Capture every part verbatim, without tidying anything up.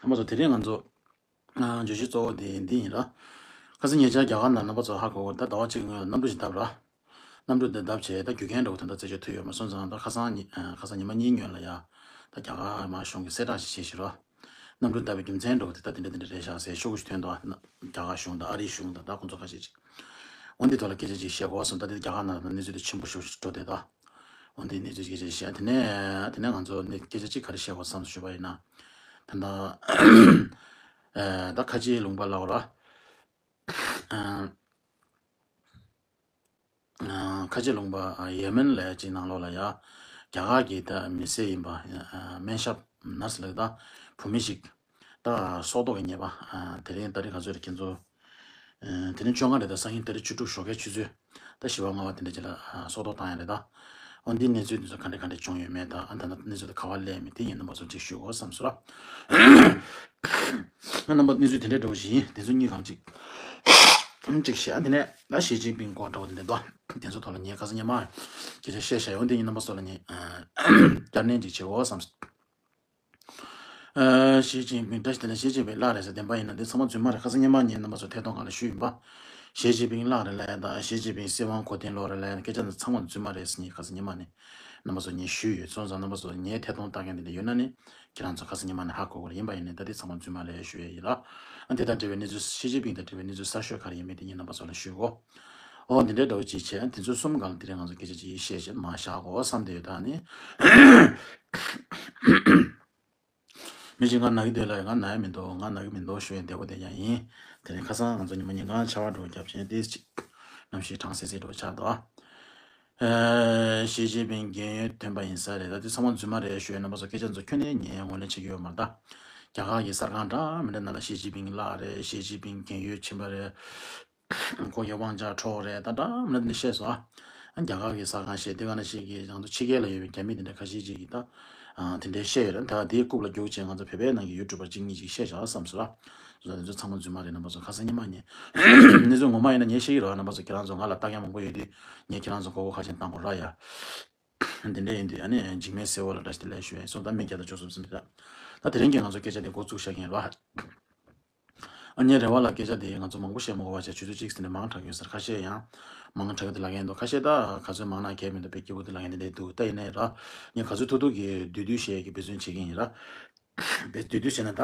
རྣམ་པ་ཚོ་དེ་རིང་ང་ཚོ་ཨ་བརྗོད་གཞི་གཙོ་བོ་དེ་འདི་ཡིན་ར། ཁ་སང་ཉེ་ཆར་རྒྱ་གར་ནང་རྣམ་པ་ཚོ་ཧ་གོ་གོ། ད་ཟླ་བ་གཅིག་སྔོན་ལ་གནམ་གྲུ་ཞིག་བརྡབས་ར། གནམ་གྲུ་དེ་བརྡབས་བྱས་ད་རྒྱུ་རྐྱེན་འདྲ་བོ་དེ་འདྲ་རྩད་གཅོད་ཐུབ་ཡོད་མ་སོང་ཙང་། ད་ཁ་སང་ཉི་ཨ་ཁ་སང་ཉི་མ་གཉིས་སྔོན་ལ་ཡ་ད་རྒྱ་གར་དམར་གཞུང་གིས་གསལ་བསྒྲགས་ཤིག་བྱས་ཤག་ར། གནམ་གྲུ་བརྡབས་པའི་རྒྱུ་མཚན་འདྲ་བོ་དེ་ད་དེ་འདྲ་དེ་འདྲ་རེད་ཤག་ཟེར་ཤོག་གུ་ཞིག་ཐོན་འདུག་རྒྱ་གར་གཞུང་དང་ཨ་རིའི་གཞུང་དང་ད་ཁོང་ཚོ་ཁ་ཤས་ཅིག་འོ་འདི་ཐོག་ལ་སྐད་ཆ་ཅིག་བཤད་དགོས་བསམ། ད་དེ་རྒྱ་གར་ནང་ལ་གནས་ཚུལ་དེ་ཆེན་པོ་ཞེ་པོ་ཞིག་འགྲོ་བསྡད་འདུག་འོ་འདི་གནས་ཚུལ་སྐད་ཆ་བཤད། དེ་ནས་དེ་ནས་ང་ཚོ་ནི་སྐད་ཆ་གཅིག་ག་རེ་བཤད་དགོས་བསམ་ཞུས་པ་ཡིན་ན། ད་ལྟ་ཨ་ད་ཁ་ཆེའི་ལུང་པ་ལབ་དགོས་ར། ཨ་ཨ་ཁ་ཆེ་ལུང་པ་ཨ་ཡེ་མེན་ལབ་ཡ་ཅིག་ནང་ལོགས་ལ་ཡ་རྒྱ་གར་གྱི་ད་མི་སེར་ཡིན་པ་ཨ་སྨན་ཞབས་ནར་སི་ལབ་ད་བུད་མེད་ཞིག་ད་སྲོག་ཐོག་གི་ཉེས་པ་ཨ་དེ་རིང་ཏ་རིག་ག་ཚོད་རེད་ཁྱེད་ཚོ། ཨ་དེ་རིང་བཅོ་ལྔ་རེད་ད། སང་ཉིན་ཏ་རིག་བཅུ་དྲུག་ཞོགས་ཀའི་ཆུ་ཚོད་ད་བཞི་པ་ལྔ་པ་དེ་འདྲ་ཅིག་ལ་ཨ་སྲོག་ཐོག་བཏང་ཡ་རེད་ད། འོ་འདིའི་གནས་ཚུལ་འདི་ཚོ་ག་འདྲ་ག་འདྲ་བྱུང་ཡོད་མེད་དང་ཨ་ད་ལྟ་གནས་ཚུལ་དེ་ག་པར་སླེབས་མེད་དེ་ངས་རྣམ་པ་ཚོར་ཅིག་ཞུ་དགོས་བསམ་སོང་ར། རྣམ་པ་གནས་ཚུལ་དེ་འདྲའི་འདྲ་བོ་ཞིག་ཡིན། དེ་ཚོ་གཉིས་གང་ཅིག་ཅིག་བཤད། དེ་ནས་ད་ཞི་ཅིན་ཕིང་སྐོར་འདྲ་བོ་དེ་འདྲ་འདུག་དེ་ཚོ་ཐོག་ལ་ངས་ཁ་སང་ཉི་མ་སྐད་ཆ་བཤད་བཞག་ཡོད། འདི་ཡིན་རྣམ་པ་ཚོ་ལ་ངས་ཨ་བསྐྱར་ནན་ཅིག་བྱེད་དགོས་བསམ། ཨ་ཞི་ཅིན་ཕིང་བཀྲ་ཤིས་བདེ་ལེགས། ཞི་ཅིན་ཕིང་གླག་རེད་ཟེར་བདེན་པ་ཡིན་ན་འདི་ཚང་མ་རྫུན་མ་རེད། ཁ་སང་ཉི་མ་ངས་རྣམ་པ་ཚོ་ཐད་གཏོང་སྒང་ལ་ཞུས་ཡིན་པ། ཞི་ཅིན་ཕིང་གླག་རེད་ལབ་ཡ་དང་ཞི་ཅིན་ཕིང་སྲིད་དབང་གོ་དན་ལོག་རེད་ལབ་ཡ་སྐད་ཆ་འདི་ཚང་མ་རྫུན་མ་རེད་ཟེར་ངས་ཁ་སང་ཉི་མ་ནས་རྣམ་པ་ཚོ་ངས་ཞུས་ཡོད། སོང་ཙང་རྣམ་པ་ཚོ་ངའི་ཐད་གཏོང་ལྟ་མཁན་འདི་འདྲ་ཡོད་ན་ནི་ཁྱེད་རང་ཚོ་ཁ་སང་ཉི་མ་ནས་ཧ་གོ་གི་རེད། ཡིན་པ་ཡིན་ནའི་ད་འདི་ཚང་མ་རྫུན་མ་རེད་ཞུ་ཡས་ཡིན་ལ། ཨ་འདི་དང་འབྲེལ་བའི་གནས་ཚུལ་ཞི་ཅིན་ཕིང་དང་འབྲེལ་བའི་གནས་ཚུལ་གསར་ཤོས་ག་རེ་ཡིན་མིན་དེ་ངས་རྣམ་པ་ཚོ་ལ་ཞུ་གོ། ཨོ་འདི་འདྲའི་འདྲ་བོ་ཅིག་བྱས། ཨ་འདི་ཚོ་གསུམ་སྒང་ལ་དེ་རིང་ང་ཚོ་སྐད་ཆ་ཅིག་བཤད་བཤད་མ་བཞག་གོ་བསམ་བསྡད་ཡོད། ད་ནི་མི་གཅིག་ང་ན་གི་འདུག་ལབ་ཡ། ང་ན་ཡ་མི་འདུག་ང་ན་གི་མི་འདུག་ཞུ་ཡ་བདེ་པོ་དེ་ཡང་ཡིན། དེ་རིང་ཁ་སང་ང་ཚོ་ཉི་མ་ཉིན་གང་ཆར་པ་འདྲ་བོ་རྒྱབ་བྱས་ཏོག་ཙམ་ཅིག་གནམ་གཤིས་གྲང་སིང་སིང་འདྲ་བོ་ཆགས་འདུག་ཨ་ཞི་ཅིན་ཕིང་རྒན་ཡོལ་ཐོན་པ་ཡིན་ས་རེད། ད་དེ་ཚང་མ་རྫུན་མ་རེད་ཞུ་ཡ། རྣམ་པ་ཚོ་སྐད་ཆ་ཚོ་ཁྱོན་ནས་ངས་ངོས་ལེན་བྱེད་ཀྱི་ཡོད་མ་རེད་ད། རྒྱ་གར་གྱི་གསར་ཁང་འདྲ་མི་འདྲ་ནང་ལ་ཞི་ཅིན་ཕིང་གླག་རེད། ཞི་ཅིན་ཕིང་རྒན་ཡོལ་ཕྱིན་པ་རེད། ཁོ་གི་དབང་ཆ་འཕྲོག་རེད་ད་འདྲ་མི་འདྲ་འདི་བཤད་སོང་ཨ། རྒྱ་གར་གྱི་གསར་ཁང་བཤད་དེ་ག་ནང་བཞིན་གྱི་ང་ཚོ་ཕྱི་རྒྱལ་ལ་ཡོད་པའི་རྒྱ་མི་དེ་འདྲ་ཁ་ཤས་ཅིག་གིས་ད་དེ་འདྲའི་བཤད་ཡོད་རེད། ད་དེའི་རྐུབ་ལ་རྒྱུག་བྱས་ང་ཚོ་བོད་པའི་ནང་གི་ཡུ་ཊུབ་པར་གཅིག་གཉིས་ཅིག་བཤད་བཞག་བསམ་སོང་ཨ། སོ་སོ་དེ་ཚོ་ཚང་མ་རྫུན་མ་རེད། རྣམ་པ་ཚོ་ཁ་སང་ཉི་མ་ནས་གནས་ཚུལ་ངོ་མ་ཡིན་ན་ངས་བཤད་ཀྱི་རེད་ཨ། རྣམ་པ་ཚོ་ཁྱེད་རང་ཚོ་ང་ལ་ལྟ་མཁན་མང་པོ་ཡོད་དུས་ངས་ཁྱེད་རང་ཚོ་མགོ་སྐོར་ཁ་ཤས་བཏང་དགོས་ར་ཡ། དེ་འདྲ་ཡིན་དུས་ཨ་ནི་འཇིགས་མེད་སེར་པོ་ལ་བཀྲ་ཤིས་བདེ་ལེགས་ཞུ་ཡ་ཡིན་སོང་། ད་མི་བརྒྱ་དང་བཅུ་གསུམ་ཟིན་པ་རེད། ད་དེ་རིང་གི་ང་ཚོ་སྐད་ཆ་དེ་འགོ་བཙུགས་བཞག་གི་ཡིན་ར། ཨ་ནི་རེ་བ་ལ་སྐད་ཆ་དེ་ང་ཚོ་མང་པོ་བཤད་མ་དགོས་པ་བྱས། ཆུ་ཚོད་གཅིག་ཟིན་ནས་མང་དྲགས་ཡོད་ཟེར། ཁ་ཤས་ཡང་མང་དྲགས་དེ་ལབ་མཁན་འདུག་ཁ་ཤས་ད་ག་ཚོད་མང་ན་གལ་མི་འདུག་དཔེ་སྐྱིད་པོ་དེ་ལབ་མཁན་དེ་འདྲ་འདུག་ད་ཡིན་ནའི་ར་ངས་ག་ཚོད་ཐུབ་ཐུབ་ཀྱིས་བསྡུས་བསྡུས་བཤད་ཀྱི་འབད་བརྩོན་བྱེད་ཀྱི་ཡིན་ར། བསྡུས་བསྡུས་བྱས་ན་ད་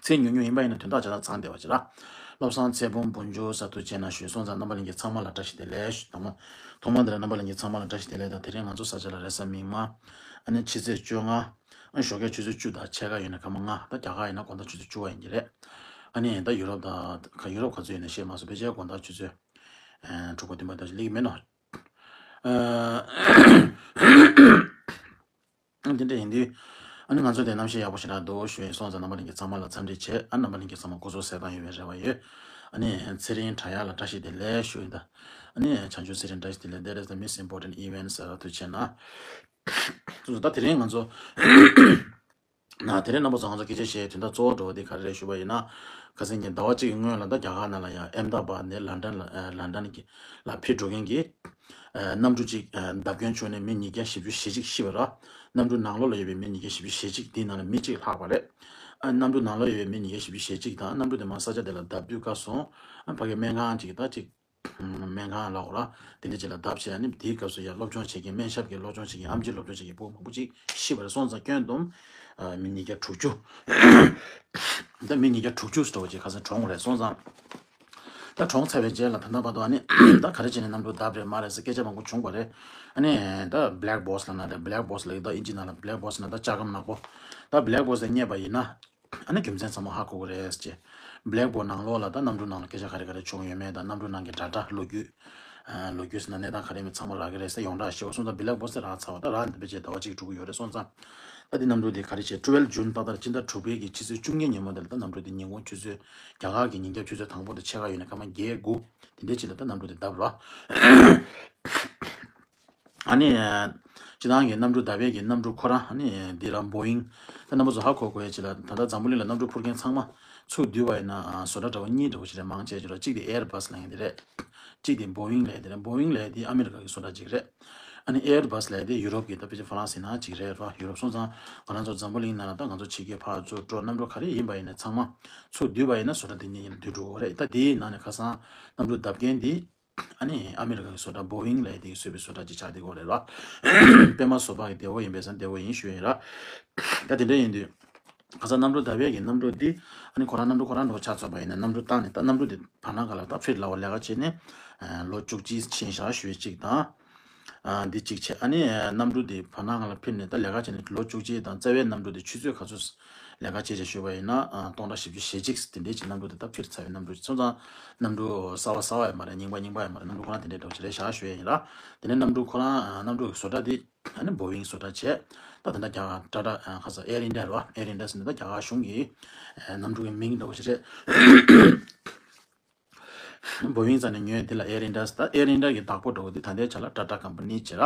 ཚིག་ཉུང་ཉུང་ཡིན་པ་ཡིན་ན་དོན་དག་ཇ་དག་ཚང་བསྡད་པ་ཅིག་ར། བློ་བཟང་ཚེ་བུམ་འབུམ་འཇུག་ས་ཐུགས་རྗེ་ཆེ་གནང་ཞུས་སོང་ཙང་རྣམ་པ་ལྷན་རྒྱས་ཚང་མ་ལ་བཀྲ་ཤིས་བདེ་ལེགས་ཞུ། དང་པོ་ཐོག་མ་འདི་ལ་རྣམ་པ་ལྷན་རྒྱས་ཚང་མ་ལ་བཀྲ་ཤིས་བདེ་ལེགས་དང་། དེ་རིང་ང་ཚོ་ས་ཆ་ལ་རེས་གཟའ་མིག་དམར་ཨ་ནི་ཕྱི་ཚེས་བཅོ་ལྔ་ཨ་ནི་ཞོགས་ཀས་ཆུ་ཚོད་བཅུ་དང་ཕྱེད་ཀ་ཡོད་ན་སྐར་མ་ལྔ། ད་རྒྱ་གར་ཡིན་ན་དགོང་དག་ཆུ་ཚོད་བཅུ་པ་ཡིན་གྱི་རེད། ཨ་ནི་ད་ཡུ་རོབ་དང་ཁ་ཡུ་རོབ་ག་ཚོད་ཡོད་ན་ཤེས་མ་སོང་། ཕལ་ཆེར་དགོང་དག་ཆུ་ཚོད་ཨ་དྲུག་པ་བདུན་པ་དེ་ཚོ་སླེབས་ཀྱི་མེད་ནོ། ཨ་དེ་འདྲ་ཡིན་དུས་ཨ་ནི་ང་ཚོ་དེ་གནམ་གཤིས་ཡག་པོ་ཞེ་དྲག་འདུག་ཞུ་ཡིན་སོང་ཙང་རྣམ་པ་ལྷན་རྒྱས་ཚང་མ་ལ་འཚམས་འདྲི་བྱས། ཨ་རྣམ་པ་ལྷན་རྒྱས་ཚང་མ་སྐུ་གཟུགས་གསལ་ཐང་ཡོད་པའི་རེ་བ་ཡོད། ཨ་ནི་ཚེ་རིང་བྲག་གཡབ་ལ་བཀྲ་ཤིས་བདེ་ལེགས་ཞུ་ཡིན་ད། ཨ་ནི་བྱང་ཆུབ་ཚེ་རིང་བཀྲ་ཤིས་བདེ་ལེགས། There is the most important event ཟེར་བ་ཐུགས་རྗེ་ཆེ་གནང་། སོ་སོ་ད་དེ་རིང་ང་ཚོ་ན་དེ་རིང་རྣམ་པ་ཚོ་ང་ཚོ་སྐད་ཆ་བཤད་དོན་དག་གཙོ་བོ་འགྲོ་བ་དེ་ག་རེ་རེད་ཞུ་བ་ཡིན་ན། ཁ་སང་ཉིན་ཟླ་བ་གཅིག་གི་སྔོན་ལ་ད་རྒྱ་གར་ནང་ལ་ཡང་ཨེམ་ད་བྷ་ནས་ལན་ཌན་ལ་ཨ་ལན་ཌན་གྱི་ལ་ཕེབས་འགྲོ་མཁན་གྱི་ཨ་གནམ་གྲུ་གཅིག་ཨ་བརྡབ་སྐྱོན་བྱུང་ནས་མི་ཉིས་བརྒྱ་བཞི་བཅུ་ཞེ་གཅིག་ཤི་བ་ར། གནམ་གྲུ་ནང་ལོགས་ལ་ཡོད་པའི་མི་ཉིས་བརྒྱ་བཞི་བཅུ་ཞེ་གཅིག་དེའི་ནང་ལ་མི་གཅིག་ལྷག་པ་རེད། ཨ་གནམ་གྲུ་ནང་ལོགས་ཡོད་པའི་མི་ཉིས་བརྒྱ་བཞི་བཅུ་ཞེ་གཅིག་དང་གནམ་གྲུ་དེ་མར་ས་ཆ་དེ་ལ་བརྡབ་དུས་སྐབས་སུ་ཨ་ཕ་གི་སྨན་ཁང་གཅིག་ད་གཅིག་སྨན་ཁང་ལ་འོ་ར་དེ་འདྲ་ཅིག་ལ་བརྡབས་བྱས་ནས་དེའི་སྐབས་སུ་ཡང་སློབ་སྦྱོང་བྱེད་མཁན་སྨན་ཞབས་ཀྱི་སློབ་སྦྱོང་བྱེད་མཁན་ཨེམ་ཆི་སློབ་སྦྱོང་བྱེད་མཁན་ཕྲུ་གུ་མང་པོ་ཅིག་ཤི་བ་རེད། སོང་ཙང་སྐྱོན་བསྡོམས་ཨ་མི་ཉིས་བརྒྱ་དྲུག་ཅུ། ད་མི་ཉིས་བརྒྱ་དྲུག་ཅུ་ཟེར་བ་ཅིག་ཁ་སང་གྲོངས་རེད། སོང་ཙང་ད་གྲོངས་ཚར་བའི་རྗེས་ལ་ད་ལྟ་བར་དུ་ཨ་ནི་ད་ག་རེ་བྱས་ནས་གནམ་གྲུ་བརྡབས་རེད་མ་རེད་ཟེར་སྐད་ཆ་མང་པོ་བྱུང་བ་རེད། ཨ་ནི་ད་black box ལབ་ན་རེད། black box ལབ་ཡོད་ད་ཨིན་ཇི་ནང་ལ། black box ལབ་ན་ད་ལྕགས་སྒམ་ནག་པོ། ད་black box དེ་རྙེད་པ་ཡིན་ན། ཨ་ནི་རྒྱུ་མཚན་ཚང་མ་ཧ་གོ་གི་རེད་ཅེས། black box ནང་ལོགས་ལ་ད་གནམ་གྲུ་ནང་ལ་སྐད་ཆ་ག་རེ་ག་རེ་བྱུང་ཡོད་མེད་དང་གནམ་གྲུ་ནང་གི་སྒྲ་སྒྲ་ལོ་རྒྱུས། ཨ་ལོ་རྒྱུས་ཟེར་ན་གནས་སྟངས་ག་རེ་མེད་ཚང་མ་རག་གི་རེད་ཟེར་ཡོངས་གྲགས་ཤེས་པ་སོང་ཙང་black box དེ་རག་ཚར་བ་ད་རག་འདི་འབད་བྱས་ཟླ་བ་གཅིག་དྲུག་གི་ཡོད་རེད། སོང་ཙང་ད་འདི་གནམ་གྲུ་དེ་ག་རེ་བྱས་twelve June ཏག་ཏག་སྤྱི་ཟླ་དྲུག་པའི་གི་ཕྱི་ཚེས་བཅུ་གཉིས་ཉིན་མོ་དེ་ལ་ད་གནམ་གྲུ་དེ་ཉིན་གུང་ཆུ་ཚོད་རྒྱ་གར་གི་ཉིན་རྒྱབ་ཆུ་ཚོད་དང་པོ་དང་ཕྱེད་ཀ་ཡོད་ན་སྐར་མ་བརྒྱད་དགུ་དེ་འདྲའི་ཕྱི་ལ་ད་གནམ་གྲུ་དེ་བརྡབས་རོགས། ཨ་ནི། སྤྱི་བཏང་གི་གནམ་གྲུ་བརྡབས་པའི་གི་གནམ་གྲུ་ཁོ་རང་ཨ་ནི་འདི་རང་Boeing། ད་རྣམ་པ་ཚོ་ཧ་གོ་དགོས་ཡ་ཅིག་ལ་ད་ལྟ་འཛམ་བུ་གླིང་ལ་གནམ་གྲུ་འཕུར་མཁན་ཚང་མ་ཚུར་བསྡུས་པ་ཡིན་ན་ཨ་བཟོ་གྲྭ་འདྲ་བོ་གཉིས་འདྲ་བོ་ཞིག་ལས་མང་ཆེ་ཅིག་རེད། གཅིག་དེ་Airbus ལབ་མཁན་དེ་རེད། གཅིག་དེ་Boeing ལབ་དེ་རེད། Boeing ལབ་དེ་ཨ་མི་རི་ཀ་གི་བཟོ་གྲྭ་ཅིག་རེད། ཨ་ནི་ཨེར་བྷ་སི་ལབ་དེ་ཡུ་རོབ་ཀྱི་ད་ཕལ་ཆེར་ཧྥ་རན་སི་ནང་གཅིག་རེད་རོ། ཡུ་རོབ་སོང་ཙང་ང་རང་ཚོ་འཛམ་བུ་གླིང་ནང་ལ་ད་ང་ཚོ་ཕྱི་རྒྱལ་ཕར་ཚུར་འགྲོ་གནམ་གྲུ་ག་རེ་ཡིན་པ་ཡིན་ནའི་ཚང་མ་ཚུར་བསྡུས་པ་ཡིན་ན་བཟོ་གྲྭ་དེ་གཉིས་ཡིན་ན་བསྡུས་འགྲོ་གི་རེད། ད་དེའི་ནང་ནས་ཁ་སང་གནམ་གྲུ་བརྡབ་མཁན་དེ་ཨ་ནི་ཨ་མི་རི་ཀ་གི་བཟོ་གྲྭ་བོ་ཡིང་ལབ་དེ་གི་བཟོས་པའི་བཟོ་གྲྭ་ཅིག་ཆགས་བསྡད་ཡོད་རེད་རོ། པད་མ་བཟོ་པ་གི་དེ་བོ་ཡིན་པས་ཙང་དེ་བོ་ཡིན་ཞུ་ཡིན་ར། ད་དེ་འདྲ་ཡིན་དུས། ཁ་སང་གནམ་གྲུ་བརྡབ་པའི་གི་གནམ་གྲུ་འདི་ཨ་ནི་ཁོ་རང་གནམ་གྲུ་ཁོ་རང་འགྲོ་ཆ་ཚང་པ་ཡིན་ན་གནམ་གྲུ་བཏང་ནས་ད་གནམ་གྲུ་འདི་བར་སྣང་ག་ལ་ད་ཕིར་ལ་བ་ལས་ཀ་བྱས་ནས་ཨ་ལོ་བཅུ་གཅིག་ཕྱིན་བཞག་ཞུ་ཡས་གཅིག་དང་། ཨ་འདི་གཅིག་བྱས། ཨ་ནི་གནམ་གྲུ་འདི་བར་སྣང་ག་ལ་ཕིར་ནས་ད་ལས་ཀ་བྱས་ནས་ལོ་བཅུ་གཅིག་དང་རྩ་བའི་གནམ་གྲུ་འདི་ཆུ་ཚོད་ག་ཚོད་ལས་ཀ་བྱས་བྱས་ཞུ་བ་ཡིན་ན་ཨ་སྟོང་ཕྲག་བཞི་བཅུ་ཞེ་གཅིག་དེ་འདྲས་ཀྱི་གནམ་གྲུ་འདི་ད་ཕིར་ཚར་བའི་གནམ་གྲུ་སོང་ཙང་གནམ་གྲུ་གསར་བ་གསར་བ་ཡང་མ་རེད། རྙིང་པ་རྙིང་པ་ཡང་མ་རེད། གནམ་གྲུ་ཁོ་རང་དེ་འདྲས་འདྲ་བོ་ཅིག་རེད་བཞག་ཞུ་ཡས་ཡིན་ར། དེ་ནས་གནམ་གྲུ་ཁོ་རང་གནམ་གྲུ་གི་བཟོ་གྲྭ་འདི། ཨ་ནི་བོ་ཡིང་བཟོ་གྲྭ་བྱས། ད་དེ་འདྲ་རྒྱ་གར་ཊ་ཊ་ཨ་ཁ་ས་ཨེར་ཨིན་ཌི་ཡ་རེད་བ། ཨེར་ཨིན་ཌི་ཡ་ཟེར་ནས་ད་རྒྱ་གར་གཞུང་གི་ཨ་གནམ་གྲུ་གི་མིང་འདྲ་བོ་ཞིག་རེད། བོ་ཡིང་ཟེར་ནས་ཉོས་དེ་ལ་ཨེར་ཨིན་ཌི་ཡ་ཟེར། ད་ཨེར་ཨིན་ཌི་ཡ་གི་བདག་པོ་འདྲ་བོ་དེ་ད་ལྟའི་ཆ་ལ་ཊ་ཊ་ཀམ་པ་ནི་བྱས་ར།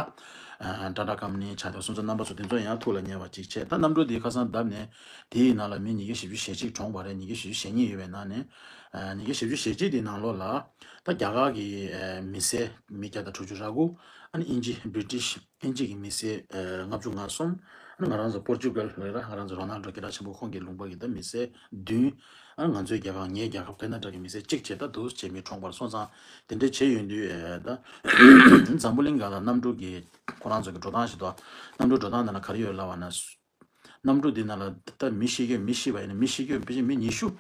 ཨ་ཊ་ཊ་ཀམ་པ་ནི་ཆགས་དེ་སོང་ཙང་རྣམ་པ་ཚོ་དེ་ཚོ་ཡང་ཐུགས་ལ་ཉར་བ་ཅིག་བྱས། ད་གནམ་གྲུ་དེ་ཁ་སང་བརྡབས་ནས་དེའི་ནང་ལ་མི་ཉིས་བརྒྱ་བཞི་བཅུ་ཞེ་གཅིག་གྲོངས་པ་རེད། ཉིས་བརྒྱ་བཞི་བཅུ་ཞེ་གཉིས་ཡོད་པའི་ནང་ནས་ཨ་ཉིས་བརྒྱ་བཞི་བཅུ་ཞེ་གཅིག་དེའི་ནང་ལོགས་ལ་ད་རྒྱ་གར་གི་ཨ་མི་སེར་མི་བརྒྱ་དང་དྲུག་ཅུ་རེ་དགུ། ཨ་ནི་དབྱིན་ཇི་བྷི་རི་ཊིཤ། དབྱིན་ཇི་གི་མི་སེར་ཨ་ལྔ་བཅུ་ང་གསུམ། ཨ་ནི་ང་རང་ཚོ་པོར་ཅུ་གལ་ལ་ཡོད་ར། ང་རང་ཚོ་རོ་ནལ་ཌོ་སྐད་གྲགས་ཆེན་པོ་ཁོང་གི་ལུང་པ་གི་ད་མི་སེར་བདུན། ཨ་ནི་ང་ཚོའི་རྒྱལ་ཁབ་ངའི་རྒྱལ་ཁབ་ཁེ་ན་ཌ་གི་མི་སེར་གཅིག་བྱས། ད་འདུག་བྱས་མི་གྲོངས་པར་སོང་ཙང་དེ་འདྲ་བྱས་ཡོང་དུས་ཨ་ད་འཛམ་བུ་གླིང་སྒང་ལ་གནམ་གྲུ་གི་ཁོ་རང་ཚོ་གི་འགྲོ་སྟངས་ཤིག་འདུག་གནམ་གྲུ་འགྲོ་སྟངས་དེ་ན་ག་རེ་ཡོད་ལབ་པ་ན། གནམ་གྲུ་འདི་ནང་ལ་ད་མི་ཤི་གི་མི་ཤི་བ་ཡིན་ན་མི་ཤི་གི་ཕལ་ཆེར་མི་ཉི་ཤུ།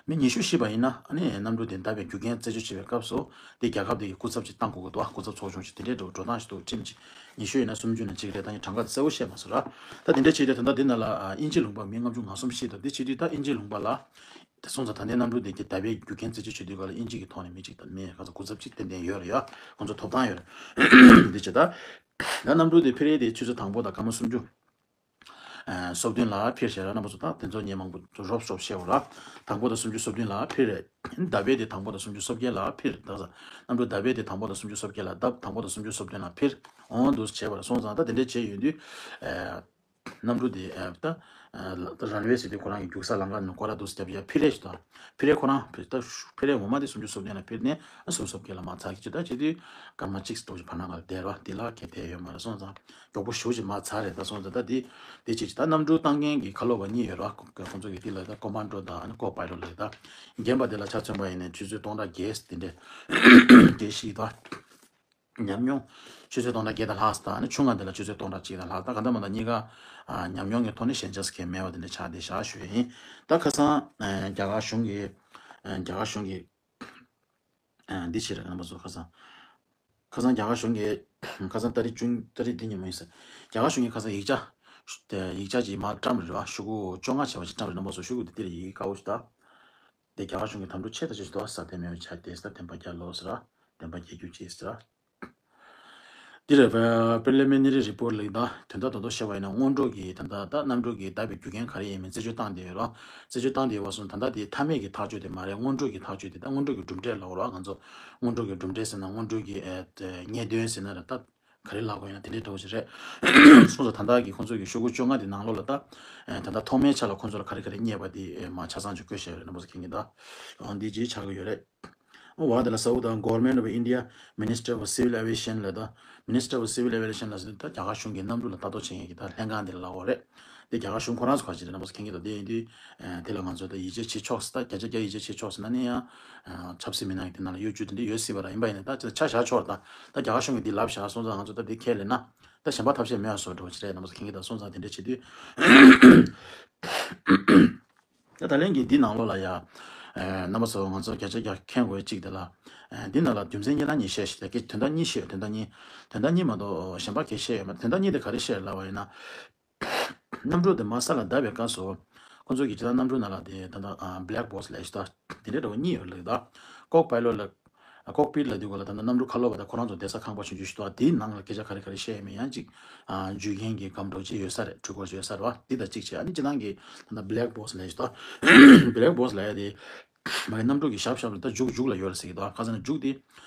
མི་ཉི་ཤུ་ཤི་བ་ཡིན་ན་ཨ་ནི་གནམ་གྲུ་འདི་བརྡབ་པའི་རྒྱུ་རྐྱེན་རྩད་གཅོད་བྱེད་པའི་སྐབས་སུ་དེ་རྒྱལ་ཁབ་དེ་གི་སྐུ་ཚབ་ཅིག་བཏང་དགོས་ཀྱི་འདུག་སྐུ་ཚབ་ཚོགས་ཆུང་ཞིག་དེ་འདྲའི་འགྲོ་འགྲོ་སྟངས་ཤིག་འདུག་ཁྲིམས་ཅིག་ཉི་ཤུ་ཡིན་ན་སུམ་ཅུ་ན་གཅིག་རེད། ད་ནི་གྲངས་ཀ་གསལ་པོ་བཤད་མ་སོང་ར། ད་དེ་འདྲ་བྱས་ཏེ་ད་ལྟ་འདི་ནང་ལ་ཨ་དབྱིན་ཇི་ལུང་པ་མི་ལྔ་བཅུ་ང་གསུམ་ཤི་འདུག་འདི་བྱེད་དུས་ད་དབྱིན་ཇི་ལུང་པ་ལ་དེ་སོང་ཙང་ད་ལྟའི་གནམ་གྲུ་འདི་གི་བརྡབ་པའི་རྒྱུ་རྐྱེན་རྩད་གཅོད་བྱེད་དུས་ག་ལ་དབྱིན་ཇི་གི་ཐོག་ནས་མི་གཅིག་དང་མི་ག་ཚོད་སྐུ་ཚབ་ཅིག་ཏན་ཏན་ཡོད་རེད་ཡ། ཁོང་ཚོ་ཐོབ་ཐང་ཡོད་རེད། འདི་བྱེད་ད། ད་གནམ་གྲུ་དེ་ཕེ་རེ་དེ་ཆུ་ཚོད་དང་པོ་དང་སྐར་མ་སུམ་ཅུ། ཨ་སོ་བདུན་ལ་འཕིར་བྱས་ར། རྣམ་པ་ཚོ་ད་དེ་ཚོ་ཉན་མང་པོ་རོབ་རོབ་བཤད་འོ་ར། དང་པོ་དང་སུམ་ཅུ་སོ་བདུན་ལ་འཕིར་རེད། བརྡབ་པའི་དེ་དང་པོ་དང་སུམ་ཅུ་སོ་བརྒྱད་ལ་འཕིར། ད་ས་གནམ་གྲུ་བརྡབ་པའི་དེ་དང་པོ་དང་སུམ་ཅུ་སོ་བརྒྱད་ལ་བརྡབ། དང་པོ་དང་སུམ་ཅུ་སོ་བདུན་ལ་འཕིར། འོང་འདུག་བྱས་པ་ར། སོང་ཙང་ད་དེ་འདྲས་བྱས་ཡོང་དུས་ཨ་གནམ་གྲུ་དེ་ཨ་ད་ཨ་ད་རན་ཝེ་ཟེར་དུས་ཁོ་རང་གི་རྒྱུག་ས་ལམ་ཁ་ནས་སྐོར་ར་འདུག་བརྒྱབ་བྱས་འཕིར་རེད་ཞུ་ད། འཕིར་རེད་ཁོ་རང་འཕིར་ད་འཕིར་རེད་ངོ་མ་དེ་སུམ་ཅུ་སོ་བདུན་ལ་འཕིར་ནས་ཨ་སུམ་ཅུ་སོ་བརྒྱད་ལ་མར་ཚར་གི་ཅི་ད་བྱེད་དུས་སྐར་མ་གཅིག་ཙམ་ཞིག་བར་སྣང་ག་ལ་བསྡད་ར། དེ་ལ་གལ་ཐེབས་ཡོད་མ་རེད། སོང་ཙང་། མགྱོགས་པོ་ཞེ་པོ་ཅིག་མར་ཚར་རེད། ད་སོང་ཙང་ད་འདི་འདི་བྱེད་ཀྱི་ད་གནམ་གྲུ་བཏང་མཁན་གྱི་ཁ་ལོ་བ་གཉིས་ཡོད་ར། ཁོ་ཁོ་ཚོ་གི་འདི་ལ་ད་ཀོ་མན་ཌོ་དང་ཨ་ནི་ཀོ་པའི་ལོ་ལ་ད་རྒན་པ་དེ་ལ་ཆ་མཚོན་པ་ཡིན་ནའི་ཆུ་ཚོད་སྟོང་ཕྲག་བརྒྱད་དེ་འདྲས་དེ་ཞིག་ད་ཉམས་མྱོང་ཆུ་ཚོད་སྟོང་ཕྲག་བརྒྱད་དང་ལྷག་ད་ཨ་ནི་ཆུང་བ་དེ་ལ་ཆུ་ཚོད་སྟོང་ཕྲག་གཅིག་དང་ལྷག་ད་ག་འདྲ་མ་འདྲ་གཉིས་ཀ་ཨ་ཉམས་མྱོང་གི་ཐོག་ནས་ཞན་ཆ་སྐྱེ་མེད་པ་དེ་འདྲས་ཆགས་བསྡད་བཞག་ཞུ་ཡིན། ད་ཁ་སང་ཨ་རྒྱ་གར་གཞུང་གི་ཨ་རྒྱ་གར་གཞུང་གི་ཨ་འདི་བྱེད་རེད་རྣམ་པ་ཚོ། ཁ་སང་ཁ་སང་རྒྱ་གར་གཞུང་གིས་ཁ་སང་ཏ་རིག་བཅུ་ཏ་རིག་འདི་ཉིན་མོ་ཡིན་ས། རྒྱ་གར་གཞུང་གིས་ཁ་སང་ཡིག་ཆ་ཡིག་ཆ་ཅིག་མར་བཀྲམ་རེད་བ། ཤོག་གུ་བཅོ་ལྔ་བྱས་པ་ཅིག་བཀྲམ་རེད། རྣམ་པ་ཚོ་ཤོག་གུ་འདི་འདིར་ཡིག་དཀར་པོ་ཞིག་ད། དེ་རྒྱ་གར་གཞུང་གི་དམ་ཕྲུག་ཆེ་ད་ཅིག་ད་ས་དེ་མེད་ཆ་དེ་ས་བདེན་པ་རྒྱག་ལོ་ཟེར་ར། བདེན་པ་རྒྱག་རྒྱུ་ཅིག་ཟེར་ར། འདི་རེད་བ། པི་རི་ལི་མི་ནེ་རི་རི་པོར་ཊི་ལབ་ད། དོན་དག་རྡོག་རྡོག་བཤད་པ་ཡིན་ན་སྔོན་འགྲོ་གི་ད་ལྟ་ད་གནམ་གྲུ་གི་བརྡབ་པའི་རྒྱུ་རྐྱེན་ག་རེ་ཡིན་མིན་རྩད་གཅོད་བཏང་བསྡད་ཡོད་རོགས། རྩད་གཅོད་བཏང་བསྡད་ཡོད་པ་སོང་ད་ལྟ་དེ་མཐའ་མའི་གི་ཐག་གཅོད་དེ་མ་རེད། སྔོན་འགྲོ་གི་ཐག་གཅོད་དེ་ད་སྔོན་འགྲོ་གི་གྲུབ་འབྲས་ལབ་རོགས། ང་ཚོ་སྔོན་འགྲོ་གི་གྲུབ་འབྲས་ཟེར་ན་སྔོན་འགྲོ་གི་ཨེ་ད་རྙེད་དོན་ཟེར་ན་ར་ད་ག་རེ་ལབ་དགོས་ཡིན་ན་དེ་འདྲའི་འདྲ་བོ་ཞིག་རེད། སོང་ཙང་ད་ལྟ་གི་ཁོང་ཚོ་གི་ཤོག་གུ་བཅོ་ལྔ་དེ་ནང་ལོགས་ལ་ད་ཨེ་ད་ལྟ་ཐོག་མའི་ཆ་ལ་ཁོང་ཚོ་ལ་ག་རེ་ག་རེ་རྙེད་པ་དེ་ཨེ་མ་ཆ་ཚང་ཅིག་བཀོད་བཞག་ཡོད་རེད། རྣམ་པ་ཚོ་མཁྱེན་གྱི་ད། འོ་འདི་ཅིག་ཆགས་ཀྱི་ཡོད་རེད། འོ་བ་དེ་ལ་ས་འུ་དང་Government of India Minister of Civil Aviation ལ་ད། Minister of Civil Aviation ལ་ཟེར་ད་རྒྱ་གར་གཞུང་གི་གནམ་གྲུ་ལ་ལྟ་རྟོག་བྱེད་མཁན་གྱི་ད་ལྷན་ཁང་དེ་ལ་ལབ་དགོས་རེད། དེ་རྒྱ་གར་གཞུང་ཁོ་རང་ཚོ་ག་ཅིག་རེད་རྣམ་པ་ཚོ་མཁྱེན་གྱི་ད། དེ་ཡིན་དུས་ཨ་དེ་ལ་ང་ཚོ་ད་ཡིད་ཆེས་བྱེད་ཆོག་ཟེར་ད་བརྒྱ་ཆ་བརྒྱ་ཡིད་ཆེས་བྱེད་ཆོག་ཟེར་ན་ནི་ཡང་ཨ་ཆབ་སྲིད་མི་སྣ་གི་དེ་ནང་ལ་གཡོ་སྒྱུ་དེ་འདྲ་ཡོད་སྲིད་པ་ར། ཡིན་པ་ཡིན་ན་ད་ཆ་བཞག་ཆོག་ར། ད་ད་རྒྱ་གར་གཞུང་གི་འདི་ལབ་བཞག་སོང་ཙང་ང་ཚོ་ད་འདི་ཁས་ལེན་ན་ད་གཞན་པ་ཐབས་ཤེས་མེད་པ་བཟོ་འདྲ་བོ་ཅིག་རེད། རྣམ་པ་ཚོ་མཁྱེན་གྱི་ད། སོང་ཙང་དེ་འདྲ་བྱེད་དུས། ད་ད་ལན་གྱི་འདི་ནང་ལོགས་ལ་ཡ། ཨེ་རྣམ་པ་ཚོ་ང་ཚོ་བརྒྱ་ཆ་བརྒྱ་མཁྱེན་དགོས་གཅིག་དེ་ལ། ཨེ་འདི་ནང་ལ་རྒྱུ་མཚན་གཉིས་དང་གཉིས་བཤད་ཤིག་ད་ཀྱི་དོན་དག་གཉིས་བཤད། དོན་དག་གཉིས། དོན་དག་གཉིས་མ་གཏོགས་གཞན་པ་གལ་བཤད་ཡོད་མ་རེད། དོན་དག་གཉིས་དེ་ག་རེ་བཤད་ལབ་པ་ཡིན་ན། གནམ་གྲུ་དེ་མར་ས་ལ་བརྡབ་པའི་སྐབས་སུ། ཁོ་ཚོ་གི་ཇི་ལྟར་གནམ་གྲུ་ནང་ལ་དེ་ད་ལྟ་ཨ་black box ལབ་ཤིག་ད། དེ་འདྲའི་འདྲ་བོ་གཉིས་ཡོད་ལབ་ད། ཀོག་པའི་ལོ་ལ། ཀོག་པིཊ་ལབ་དུས་ག་ལ་ད་ལྟ་གནམ་གྲུ་ཁ་ལོ་བ་དང་ཁོ་རང་ཚོ་བསྡད་ས་ཁང་པ་ཆུང་ཆུང་ཞིག་འདུག་དེའི་ནང་ལ་སྐད་ཆ་ག་རེ་ག་རེ་བཤད་ཡོད་མེད་ཡང་ཅིག་ཨ་བརྗོད་མཁན་གྱི་སྒམ་འདྲ་བོ་ཅིག་ཡོད་ས་རེད། འཕྲུལ་འཁོར་ཅིག་ཡོད་ས་རེད་བ། འདི་དང་གཅིག་བྱས། ཨ་ནི་སྤྱིར་བཏང་གི་ད་ལྟ་black box ལབ་ཡ་ཞིག་ད། black box ལབ་ཡ་དེ་མ་གི་གནམ་གྲུ་གི་ཞབས་ཞབས་ལ་ད་མཇུག་མཇུག་ལ་ཡོད་རེད་ཟེར་གི་འདུག་ཁ་སང་ནས་མཇུག་དེ་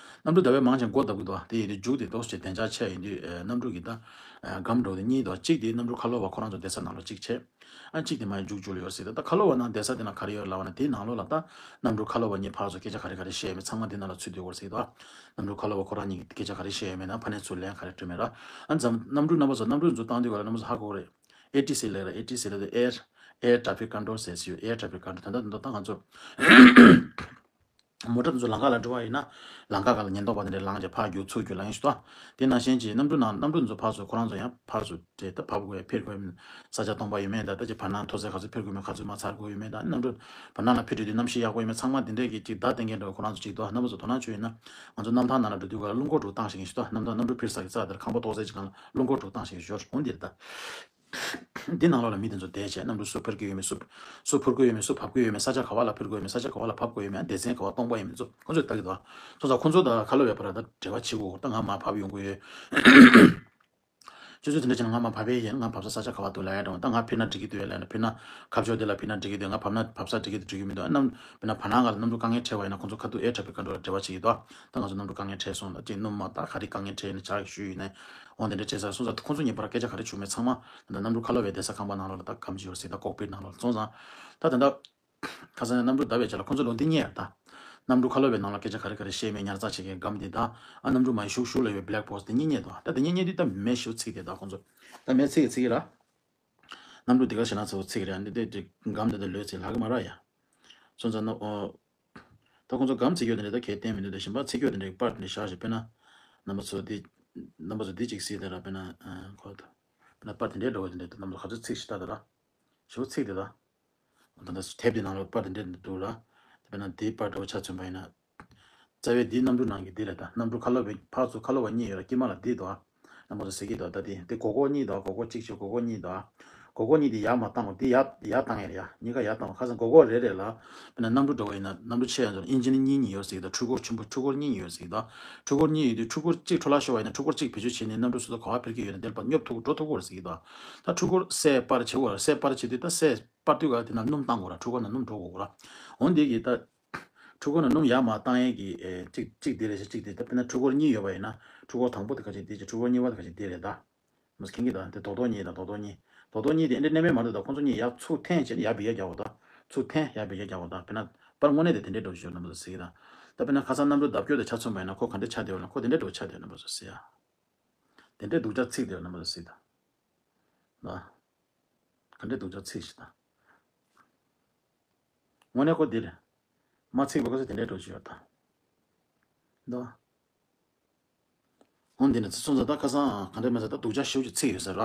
གནམ་གྲུ་ཟླ་བས་མང་ཆེ་སྒོ་བརྡབ་ཀྱི་འདུག་དེ་ཡིན་དུས་མཇུག་དེ་ཏོག་ཙམ་བདེ་འཇགས་ཆེ་ཡིན་དུས་ཨ་གནམ་གྲུ་གི་ད་ཨ་སྒམ་འགྲོ་དེ་གཉིས་འདུག་གཅིག་དེ་གནམ་གྲུ་ཁ་ལོ་བ་ཁོ་རང་ཚོ་བསྡད་ས་ནང་ལ་གཅིག་བྱས། ཨ་གཅིག་དེ་མ་ཡིན་མཇུག་མཇུག་ལ་ཡོད་སྲིད། ད་ད་ཁ་ལོ་བ་ནང་བསྡད་ས་དེ་ན་ག་རེ་ཡོད་ལབ་པ་ན། དེའི་ནང་ལོགས་ལ་ད་གནམ་གྲུ་ཁ་ལོ་བ་གཉིས་ཕར་ཚུར་སྐད་ཆ་ག་རེ་ག་རེ་བཤད་ཡོད་མེད་ཚང་མ་དེ་ནང་ལ་ཚུད་སྡོད་ཡོད་སྲིད་དོ། གནམ་གྲུ་ཁ་ལོ་བ་ཁོ་རང་གཉིས་ཀྱིས་སྐད་ཆ་ག་རེ་བཤད་ཡོད་མེད་ན་ཕ་ནས་ཚུར་ལན་ག་རེ་སྤྲོད་མེད་ར། ཨ་འཛམ་གནམ་གྲུ་རྣམ་པ་ཚོ་གནམ་གྲུ་འཛུགས་སྟངས་དུས་ག་ལ་རྣམ་པ་ཚོ་ཧ་གོ་གི་རེད། ཨེ་ཊི་སི་ལབ་ར། ཨེ་ཊི་སི་ལབ་དུས་air air traffic control ཟེར་ཞིག་ཡོད། air traffic control ད་ལྟ་འདི་ད་ང་ཚོ་མོ་ཊ་དེ་ཚོ་ལམ་ཁ་ལ་འགྲོ་བ་ཡིན་ན། ལམ་ཁ་སྒང་ལ་ཉེན་རྟོག་པ་དེ་འདྲས་ལངས་བྱས་ཕར་རྒྱུག་ཚུར་རྒྱུག་ལངས་ཡིན་ཞུ་དོ། དེ་ནང་བཞིན་གྱི་གནམ་གྲུ་ནང་གནམ་གྲུ་འཛུགས་ཕར་ཚུར་ཁོ་རང་ཚོ་ཡང་ཕར་ཚུར་དེ་ད་བབས་དགོས་ཡ་ཕེབས་དགོས་ཡ་ས་ཆ་སྟོང་པ་ཡོད་མེད། ད་ད་ཅི་བར་སྣང་མཐོ་ཚད་ག་ཚོད་ཕེབས་དགོས་མེད་ག་ཚོད་མར་ཚར་དགོས་ཡོད་མེད། ད་གནམ་གྲུ་བར་སྣང་ལ་ཕེབས་དུས་དེ་གནམ་གཤིས་ཡག་པོ་ཡོད་མེད་ཚང་མ་དེ་འདྲས་ཀྱི་ཅིག་བརྡ་སྟོན་མཁན་འདྲ་བོ་ཁོ་རང་ཚོ་ཅིག་འདུག་གནམ་གྲུ་འཛུགས་དོ་སྣང་བྱོས་ཡིན་ན་ང་ཚོ་གནམ་ཐང་ནང་ལ་འགྲོ་དུས་ག་ལ་རླུང་འཁོར་འདྲ་བོ་བཏང་བཞག་ཡིན་ཞུ་དོ། གནམ་ཐང་གནམ་གྲུ་འཕུར་ས་གི་རྩ་དེར་ཁང་པ་ཏོག་ཙམ་ཅིག་སྒང་ལ་རླུང་འཁོར་འདྲ་བོ་བཏང་བཞག་ཡིན་ཞུ་འོ་འདིར་ད། འདི་ནང་ལོགས་ལ་མི་དེ་ཚོ་བསྡད་བྱས་གནམ་གྲུ་སུ་འཕུར་གྱི་ཡོད་མེད། སུ་སུ་འཕུར་གྱི་ཡོད་མེད། སུ་བབས་ཀྱི་ཡོད་མེད། ས་ཆ་ག་བ་ལ་འཕུར་གྱི་ཡོད་མེད། ས་ཆ་ག་བ་ལ་བབས་གྱི་ཡོད་མེད། སྡེ་ཚན་ག་བ་སྟོང་པ་ཡོད་མེད་ཚོ་ཁོ་ཚོས་ལྟ་གི་འདུག་སོང་ཙང་ཁོ་ཚོ་དང་ཁ་ལོ་བའི་བར་ལ་ད་འབྲེལ་བ་བྱེད་དགོས། ད་ང་མར་བབས་ཡོང་གི་ཡོད། ཁྱོད་ཚོ་དེ་འདྲ་བྱས་ན་ང་མར་བབས་ཡས་ཡིན། ང་བབས་ས་ས་ཆ་ག་བ་འདུག་ལབ་ཡ་འདྲ་བོ། ད་ང་ཕེབས་ན་འགྲིག་གི་འདུག་ལབ་ན། ཕེབས་ན་ཁ་ཕྱོགས་དེ་ལ་ཕེབས་ན་འགྲིག་གི་འདུག་ང་བབས་ན་བབས་ས་འགྲིག་གི་འདུག་འགྲིག་གི་མི་འདུག་གནམ་ཕེབས་ན་བར་སྣང་སྒང་ལ་གནམ་གྲུ་དཀའ་ངལ་འཕྲད་པ་ཡིན་ན་ཁོ་ཚོ་ཁ་ཐུག་air traffic control ལ་འབྲེལ་བ་བྱེད་ཀྱི་འདུག་ད་ང་ཚོ་གནམ་གྲུ་དཀའ་ངལ་འཕྲད་སོང་ད་ཅིག་སྣུམ་མ་ད་ག་རེ་དཀའ་ངལ་འཕྲད་ཡིན་ན་ཇག་གི་ཞུས་ཡིན་ནའི་འོ་དེ་འདྲ་བྱས་ཚར་སོང་ཙང་ཁོ་ཚོ་གཉིས་བར་སྐད་ཆ་ག་རེ་བྱུང་མེད་ཚང་མ་ད་གནམ་གྲུ་ཁ་ལོ་བའི་བསྡད་ས་ཁང་པ་ནང་ལོགས་ལ་ད་སྒམ་ཅིག་ཡོད་རེད་ཟེར། ད་ཀོག་པིཊ་ནང་ལོགས་ལ་སོང་ཙང་ད་དེ་འདྲ། ཁ་སང་གནམ་གྲུ་བརྡབས་པའི་རྗེས་ལ་ཁོ་ཚོ་ལོ་འདི་གཉིས་ཡར་ད། གནམ་གྲུ་ཁ་ལོ་བའི་ནང་ལ་སྐད་ཆ་ག་རེ་ག་རེ་བཤད་མེད་ཉར་ཚགས་བྱེད་མཁན་སྒམ་འདི་དང་། ཨ་གནམ་གྲུ་མ་ཡི་ཤུག་ཤུག་ལ་ཡོད་black box དེ་གཉིས་རྙེད་དོ། ད་དེ་གཉིས་རྙེད་དུས་ད་མེ་ཤུག་ཚིག་དེ་ད་ཁོ་ཚོ། ད་མེ་ཚིག་ཚིག་ལ། གནམ་གྲུ་དེ་ག་ཞེ་ན་ཚོ་ཚིག་རེད། འདི་དེ་དེ་སྒམ་འདི་ད་ལོས་ཚིག་ལྷག་གི་མ་ར་ཡ། སོང་ཙང་ན་ཨོ། ད་ཁོ་ཚོ་སྒམ་ཚིག་ཡོད་དེ་འདྲ་ད་གལ་གཏན་མི་འདུག་ད་གཞན་པ་ཚིག་ཡོད་དེ་འདྲ་པར་དེ་འདྲ་བཞག་ཞིག་དཔེར་ན། རྣམ་པ་ཚོ་འདི། རྣམ་པ་ཚོ་འདི་གཅིག་གཟིགས་དེ་ར་དཔེར་ན། ཁོ་ད། དཔེར་ན་པར་དེ་འདྲའི་འདྲ་བོ་དེ་འདྲ་ད་རྣམ་པ་ཚོ་ག་ཚོད་ཚིག་ཞིག་ལྟ་ད་ར། ཞུ་ཚིག་དེ་ད། ད་ལྟ་དེབ་དེ་ནང་ལ་པར་དེ་འདྲ་འདུག་ལ། དཔེར་ན་དེའི་པར་འདྲ་བོ་ཆ་མཚོན་པ་ཡིན་ན། རྩ་བའི་འདིའི་གནམ་གྲུ་ནང་གི་འདི་རེད་ད། གནམ་གྲུ་ཁ་ལོ་བའི་ཕར་ཚུར་ཁ་ལོ་བ་གཉིས་ཡོད་ལ་དཀྱིལ་མ་ལ་འདི་འདུག་ཨ། རྣམ་པ་ཚོ་གཟིགས་ཀྱི་འདུག་ད་འདི་འདི་སྒོར་སྒོར་གཉིས་འདུག་སྒོར་སྒོར་གཅིག་བྱས་སྒོར་སྒོར་གཉིས་འདུག་སྒོར་སྒོར་གཉིས་འདི་ཡར་མར་བཏང་བ་འདི་ཡར་ཡར་བཏང་ཡ་རེད་ཡ། གཉིས་ཀ་ཡར་བཏང་བ་ཁ་སང་སྒོར་སྒོར་རེ་རེ་ལ། དཔེར་ན་གནམ་གྲུ་འདྲ་བོ་ཡིན་ན་གནམ་གྲུ་ཆེ་ཡང་ཚོ་ཨིན་ཇིན་གཉིས་གཉིས་ཡོད་ཟེར་གྱི་འདུག་འཕྲུལ་འཁོར་ཆེན་པོ་འཕྲུལ་འཁོར་གཉིས་གཉིས་ཡོད་ཟེར་གྱི་འདུག་འཕྲུལ་འཁོར་གཉིས་ཡོད་དུས་འཕྲུལ་འཁོར་གཅིག་འཕྲོ་བརླག་ཤོར་བ་ཡིན་ན་འཕྲུལ་འཁོར་གཅིག་བེད་སྤྱོད་བྱས་ནས་གནམ་གྲུ་སོ་སོ་ག་བ་འཕུར་གྱི་ཡོད་ན་དེར་ཕར་སྙོབ་ཐུབ་འགྲོ་ཐུབ་ཀྱི་རེད་ཟེར་གྱི་འདུག་ད་འཕྲུལ་འཁོར་སེ་པར་བྱེད་དགོས་ར། སེ་པར་བྱེད་དུས་ད་སེ་པར་དུས་ག་དེ་ན་སྣུམ་བཏང་དགོས་ར། འཕྲུལ་འཁོར་ནང་སྣུམ་འགྲོ་དགོས་ར། འོན་ཏེ་གི་ད། འཕྲུལ་འཁོར་ནང་སྣུམ་ཡར་མར་བཏང་ཡས་ཀྱི་ཨེ་གཅིག་གཅིག་དེ་རེད་ཤག་གཅིག་དེ་ད་དཔེར་ན་འཕྲུལ་འཁོར་གཉིས་ཡོད་པ་ཡིན་ན་འཕྲུལ་འཁོར་དང་པོ་དེ་ག་ཅིག་དེ་ཅིག་འཕྲུལ་འཁོར་གཉིས་པ་དེ་ག་ཅིག་དེ་རེད་ད། མོས་མཁྱེན་གྱི་ད་དེ་རྡོག་རྡོག་གཉིས་དང་རྡོག་རྡོག་གཉིས། རྡོག་རྡོག་གཉིས་དེ་ཨེ་འདྲ་གནས་མེད་མ་རེད་ད། ཁོང་ཚོ་གཉིས་ཡར་ཚུར་འཐེན་བྱས་ནས་ཡར་འབུད་ཡ་རྒྱག་དགོས་ད། ཚུར་འཐེན་ཡར་འབུད་ཡ་རྒྱག་དགོས་ད། དཔེར་ན་པར་དངོས་གནས་དེ་དེ་འདྲའི་འགྲོ་ཞོར་རྣམ་པ་ཚོ་གཟིགས་ད། ད་དཔེར་ན་ཁ་སང་གནམ་གྲུ་བརྡབ་སྐྱོར་དེ་ཆ་མཚོན་པ་ཡིན་ན་ཁོ་ག་འདྲའི་ཆ་དེ་ཡོད་ན་ཁོ་དེ་འདྲའི་འགྲོ་ཆ་དེ་ཡོད་རྣམ་པ་ཚོ་གཟིགས་ཡ། དེ་འདྲའི་སྡུག་ཅག་ཚིག་དེ་ཡོད་རྣམ་པ་ཚོ་གཟིགས་ད། ད། ག་འདྲའི་སྡུག་ཅག་ཚིག་ཞིག་ད། དངོས་གནས་ཁོ་འདི་རེད། མ་ཚིག་པ་ཁོ་ཚོ་དེ་འདྲའི་འགྲོ་ཞིག་ཡོད་ད། འདུག་འོན་ཏེ་ནི་སོང་ཙང་ད་ཁ་སང་ག་འདྲ་མེད་ས་ད་སྡུག་ཅག་ཤོས་ཀྱི་ཚིག་ཡོད་ས་ར།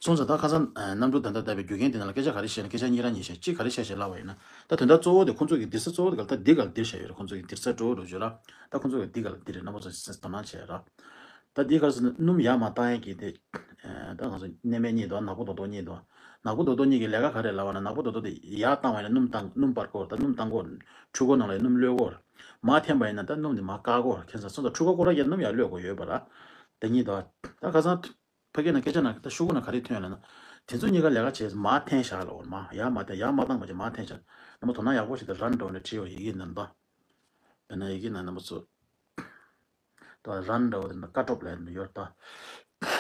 སོང་ཙང་ད་ཁ་སང་གནམ་གྲུ་ད་ལྟ་བསྡད་པའི་རྒྱུ་རྐྱེན་དེ་ནང་ལ་སྐད་ཆ་ག་རེ་བཤད་ན་སྐད་ཆ་གཉིས་ར་གཉིས་བཤད། གཅིག་ག་རེ་བཤད་བཤད་ལབ་པ་ཡིན་ན། ད་དོན་དག་གཙོ་བོ་དེ་ཁོང་ཚོ་གི་འདིར་ས་གཙོ་བོ་དེ་ག་ད་འདི་ག་ལ་འདིར་བཤད་ཡོད་རེད། ཁོང་ཚོ་གི་འདིར་ས་གཙོ་བོ་འགྲོ་ཞོར་ར། ད་ཁོང་ཚོ་གི་འདི་ག་ལ་འདིར་རེད་རྣམ་པ་ཚོ་དོ་སྣང་བྱས་ར། ད་འདི་ག་ལ་སྣུམ་ཡར་མར་བཏང་ཡས་ཀྱི་དེ། ད་ང་ཚོ་གནས་མལ་གཉིས་འདུག་ནག་པོ་རྡོག་རྡོག་གཉིས་འདུག་ནག་པོ་རྡོག་རྡོག་གཉིས་ཀྱི་ལས་ཀ་ག་རེ་ལབ་པ་ན་ནག་པོ་རྡོག་རྡོག་དེ་ཡར་བཏང་བ་ཡིན་ན་སྣུམ་བཏང་སྣུམ་སྤར་དགོས། ད་སྣུམ་བཏང་དགོས། འཕྲུལ་འཁོར་ནང་ལ་སྣུམ་གློད་དགོས། མར་འཐེན་པ་ཡིན་ན་ད་སྣུམ་དེ་མར་བཀག་དགོས། ཁྱེད་ཚོ་སོང་ཙང་འཕྲུལ་འཁོར་ཁོ་རང་གིས་སྣུམ་ཡར་གློད་དགོས་ཡོད་པ་ར། དེ་གཉིས་འདུག་ད་ཁ་སང་ཕ་གི་ན་སྐད་ཆ་ན་ད་ཤོག་གུ་ན་ག་རེ་ཐོན་ཡོད་ལབ་ན། དེ་ཚོ་གཉིས་ཀ་ལས་ཀ་བྱས་མར་འཐེན་བཞག་ལབ་པ་མར་ཡར་མར་འཐེན་ཡར་མར་བཏང་པ་བྱས་མར་འཐེན་བཞག་རྣམ་པ་དོ་སྣང་ཡག་པོ་ཞིག་དང་རན་འདྲ་བོ་ནས་བྲིས་ཡོད་ཡི་གེ་ནང་ད། དཔེར་ན་ཡི་གེ་ནང་རྣམ་པ་ཚོ། ད་རན་འདྲ་བོ་དེ་ན་ཀ་ཀྲོབ་ལབ་ཡ་ཡོད་ད།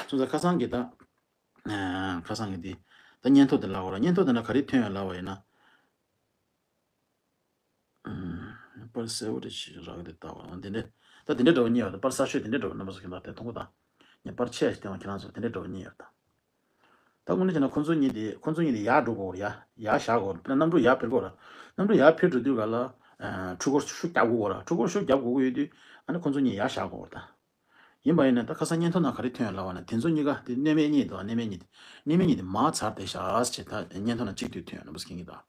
སོང་ཙང་ཁ་སང་གི་ད། ཁ་སང་གི་འདི། ད་སྙན་ཐོ་དེ་ལབ་པ་ར། སྙན་ཐོ་དེ་ན་ག་རེ་ཐོན་ཡོད་ལབ་པ་ཡིན་ན། པར་གསལ་པོ་རེ་ཞིག་རག་གི་འདུག་ལྟ་བ་འདི་འདྲ། ད་འདི་འདྲ་འདྲ་བོ་གཉིས་ཡོད་ད། པར་གསར་ཤོས་འདི་འདྲ་འདྲ་བོ་རྣམ་པ་ཚོ་གི་ལ་དེ་མཐོང་གི་ད། ངས་པར་ཆེ་ཞིག་བསྟན་བ་ཁྱེད་རང་ཚོ་འདི་འདྲ་འདྲ་བོ་གཉིས་ཡོད་ད། ད་དངོས་གནས་བྱས་ན་ཁོང་ཚོ་གཉིས་དེ་ཁོང་ཚོ་གཉིས་དེ་ཡར་འགྲོ་དགོས་ར། ཡར་ཡར་བཞག་དགོས་ར། དཔེར་ན་གནམ་གྲུ་ཡར་འཕུར་དགོས་ར། གནམ་གྲུ་ཡར་འཕུར་འགྲོ་དུས་ག་ལ། འཕྲུལ་འཁོར་ཤུགས་རྒྱག་དགོས་ར། འཕྲུལ་འཁོར་ཤུགས་རྒྱག་དགོས་ཀྱི་ཡོད་དུས་ཨ་ནི་ཁོང་ཚོ་གཉིས་ཡར་བཞག་དགོས་ར་ད། ཡིན་པ་ཡིན་ན་ད་ཁ་སང་སྙན་ཐོ་ནང་ག་རེ་ཐོན་ཡོད་ལབ་པ་ན་དེ་ཚོ་གཉིས་ཀ་དེ་གནས་མལ་གཉིས་འདུག་གནས་མལ་གཉིས་དེ། གནས་མལ་གཉིས་དེ་མར་ཚར་ཏེ་བཞག་ཟེར་ད་སྙན་ཐོ་ནང་གཅིག་དེ་ཐོན་ཡོད་རྣམ་པ་ཚོ་མཁྱེན་གྱི་འདུག་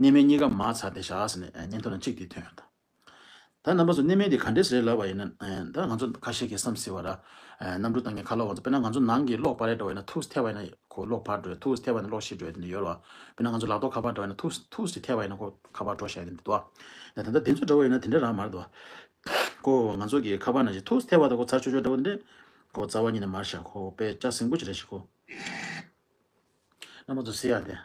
གནས་མལ་གཉིས་ཀ་མར་ཚར་ཏེ་བཞག་ཟེར་ནས་སྙན་ཐོ་ནང་གཅིག་དེ་ཐོན་ཡོད་ད། ད་རྣམ་པ་ཚོ་གནས་མལ་དེ་ག་འདྲས་རེད་ལབ་པ་ཡིན་ན། ད་ང་ཚོ་ཁ་ཤས་ཀྱིས་བསམ་སྲིད་པ་ར། གནམ་གྲུ་བཏང་མཁན་ཁ་ལོ་བ་ཚོ་དཔེར་ན་ང་ཚོ་ནང་གི་གློག་སྤར་རེ་འགྲོ་བ་ཡིན་ན་ཐུགས་ཐལ་བ་ཡིན་ན་ཁོ་གློག་ཕར་འགྲོ། ཐུགས་ཐལ་བ་ཡིན་ན་གློག་ཤི་འགྲོ་ཡ་དེ་འདྲ་ཡོད་ར། དཔེར་ན་ང་ཚོ་ལག་ཐོག་ཁ་པར་འགྲོ་བ་ཡིན་ན་ཐུགས་ཐུགས་ཤིག་ཐལ་བ་ཡིན་ན་ཁོ་ཁ་པར་འགྲོ་བཞག་ཡ་དེ་འདྲ་འདུག་ད་ད་ལྟ་དེ་ཚོ་འདྲ་བོ་ཡིན་ན་དེ་འདྲ་རང་མ་རེད་འདུག་ཁོ་ང་ཚོ་གི་ཁ་པར་ནང་བཞིན་ཐུགས་ཐལ་བ་དང་ཁོ་ཚར་ཆོག་ཆོག་འདྲ་བོ་འདི། ཁོ་རྩ་བ་ཉིད་ནས་མར་བཞག་ཁོ་དཔེ་ལྕགས་ཟིང་པོ་ཅིག་རེད་ཤག་ཁོ། རྣམ་པ་ཚོ་ཟེར་ཡ་དེ།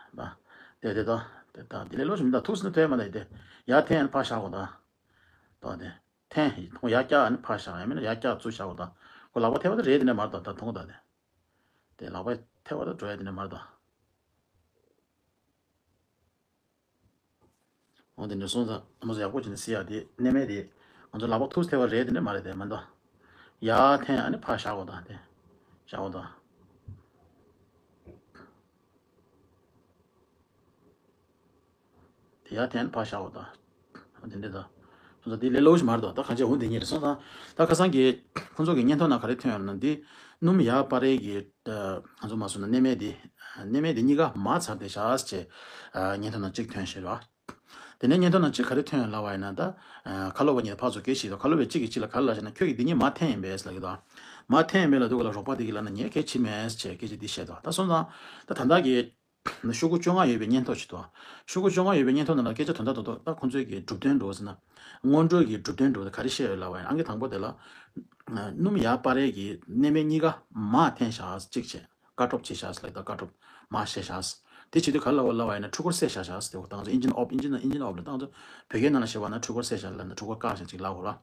དེ་དེ་ད་དེ་ད་དེ་ལས་ལོ་ཞིག་མི་འདུག་ཐུགས་སུ་ཐོན་མ་ད་དེ། ཡར་འཐེན་ཕར་བཞག་གོ་ད། ད་དེ། འཐེན་ཡར་བཀྱག་ནི་ཕར་བཞག་ཡང་མིན་ན་ཡར་བཀྱག་བཙུགས་བཞག་པ་དང་ཁོ་ལག་པ་ཐལ་བ་དེ་རེད་དེ་འདྲ་མ་རེད་ད། ད་མཐོང་ད་དེ་དེ་ལག་པ་ཐལ་བ་དང་འགྲོ་ཡ་དེ་འདྲ་མ་རེད་ད། འོ་དེ་འདྲ་སོང་ཙང་ང་ཚོ་ཡག་པོ་བྱས་ནས་གཟིགས་ཡག་དེ་གནས་མལ་དེ་ང་ཚོ་ལག་པ་ཐུག་ཐལ་བ་རེད་དེ་འདྲ་མ་རེད་དེ་མ་གཏོགས། ཡར་འཐེན་ཨ་ནི་ཕར་བཞག་དགོས་དང་དེ་བཞག་དགོས་དང་། དེ་ཡར་འཐེན་ཕར་བཞག་དགོས་དང་། འོ་དེ་འདྲ་དང་། སོང་ཙང་དེ་ལས་སླ་པོ་ཞིག་མ་རེད་དོ། ད་གང་ཅི་འོ་དེ་ཉིད་རེད། སོང་ཙང་ད་ཁ་སང་གི་ཁོང་ཚོ་གི་སྙན་ཐོ་ནང་ག་རེ་ཐོན་ཡོད་ན་འདི་སྣུམ་ཡར་སྤར་རེས་ཀྱི་ང་ཚོ་མ་སོང་ན་གནས་མལ་དེ་གནས་མལ་དེ་གཉིས་ཀ་མར་ཚར་ཏེ་བཞག་ཅེས་སྙན་ཐོ་ནང་གཅིག་ཐོན་ཤེས་ར། དེ་ནས་སྙན་ཐོ་ནང་གཅིག་ག་རེ་ཐོན་ཡོད་ལབ་པ་ཡིན་ན་ད། ཁ་ལོ་བ་གཉིས་ཕར་ཚུར་སྐད་བཤད་དོ། ཁ་ལོ་བས་གཅིག་གིས་གཅིག་ལ་ག་རེ་ལབ་ཤེ་ན་ཁྱོད་ཀྱིས་འདི་གཉིས་མར་འཐེན་ཡིན་པས་ལབ་ཀྱི་དོ། མར་འཐེན་ཡིན་པས་ལབ་དུས་ག་ལ་རོགས་པ་དེ་གིས་ལབ་ན་ངས་གལ་ཆེ་མེད་ཅེས་སྐད་ཆ་འདི་བཤད་དོ། ད་སོང་ཙང་ད་ད་ལྟ་གི་ཤོག་གུ་བཅོ་ལྔ་ཡོད་པའི་སྙན་ཐོ་ཞིག་འདུག་ཤོག་གུ་བཅོ་ལྔ་ཡོད་པའི་སྙན་ཐོ་ནང་ལ་སྐད་ཆ་དོན་དག་རྡོག་རྡོག་ད་ཁོང་ཚོའི་གི་གྲུབ་དོན་འགྲོ་ཟེར་ན། སྔོན་འགྲོའི་གི་གྲུབ་དོན་འགྲོ་ག་རེ་བཤད་ཡོད་ལབ་པ་ཡིན་ན་ཨང་ཀི་དང་པོ་དེ་ལ། སྣུམ་ཡར་སྤར་རེས་ཀྱི་གནས་མལ་གཉིས་ཀ་མར་འཐེན་བཞག་གཅིག་བྱས། ཀ་ཊོབ་བྱས་བཞག་ལབ་ད་ཀ་ཊོབ་མར་བཤད་བཞག་དེ་བྱེད་དུས་ག་རེ་ལབ་པ་ལབ་པ་ཡིན་ན་འཕྲུལ་འཁོར་བསད་བཞག་བཞག་དེ་ད་ང་ཚོ་ཨིན་ཇིན་ཨོབ་ཨིན་ཇིན་ཨིན་ཇིན་ཨོབ་ལ་ད་ང་ཚོ་བོད་སྐད་ནང་ལ་བཤད་པ་ན་འཕྲུལ་འཁོར་བསད་བཞག་ལབ་ན་འཕྲུལ་འཁོར་བཀག་བཞག་ཅིག་ལབ་དགོས་ར།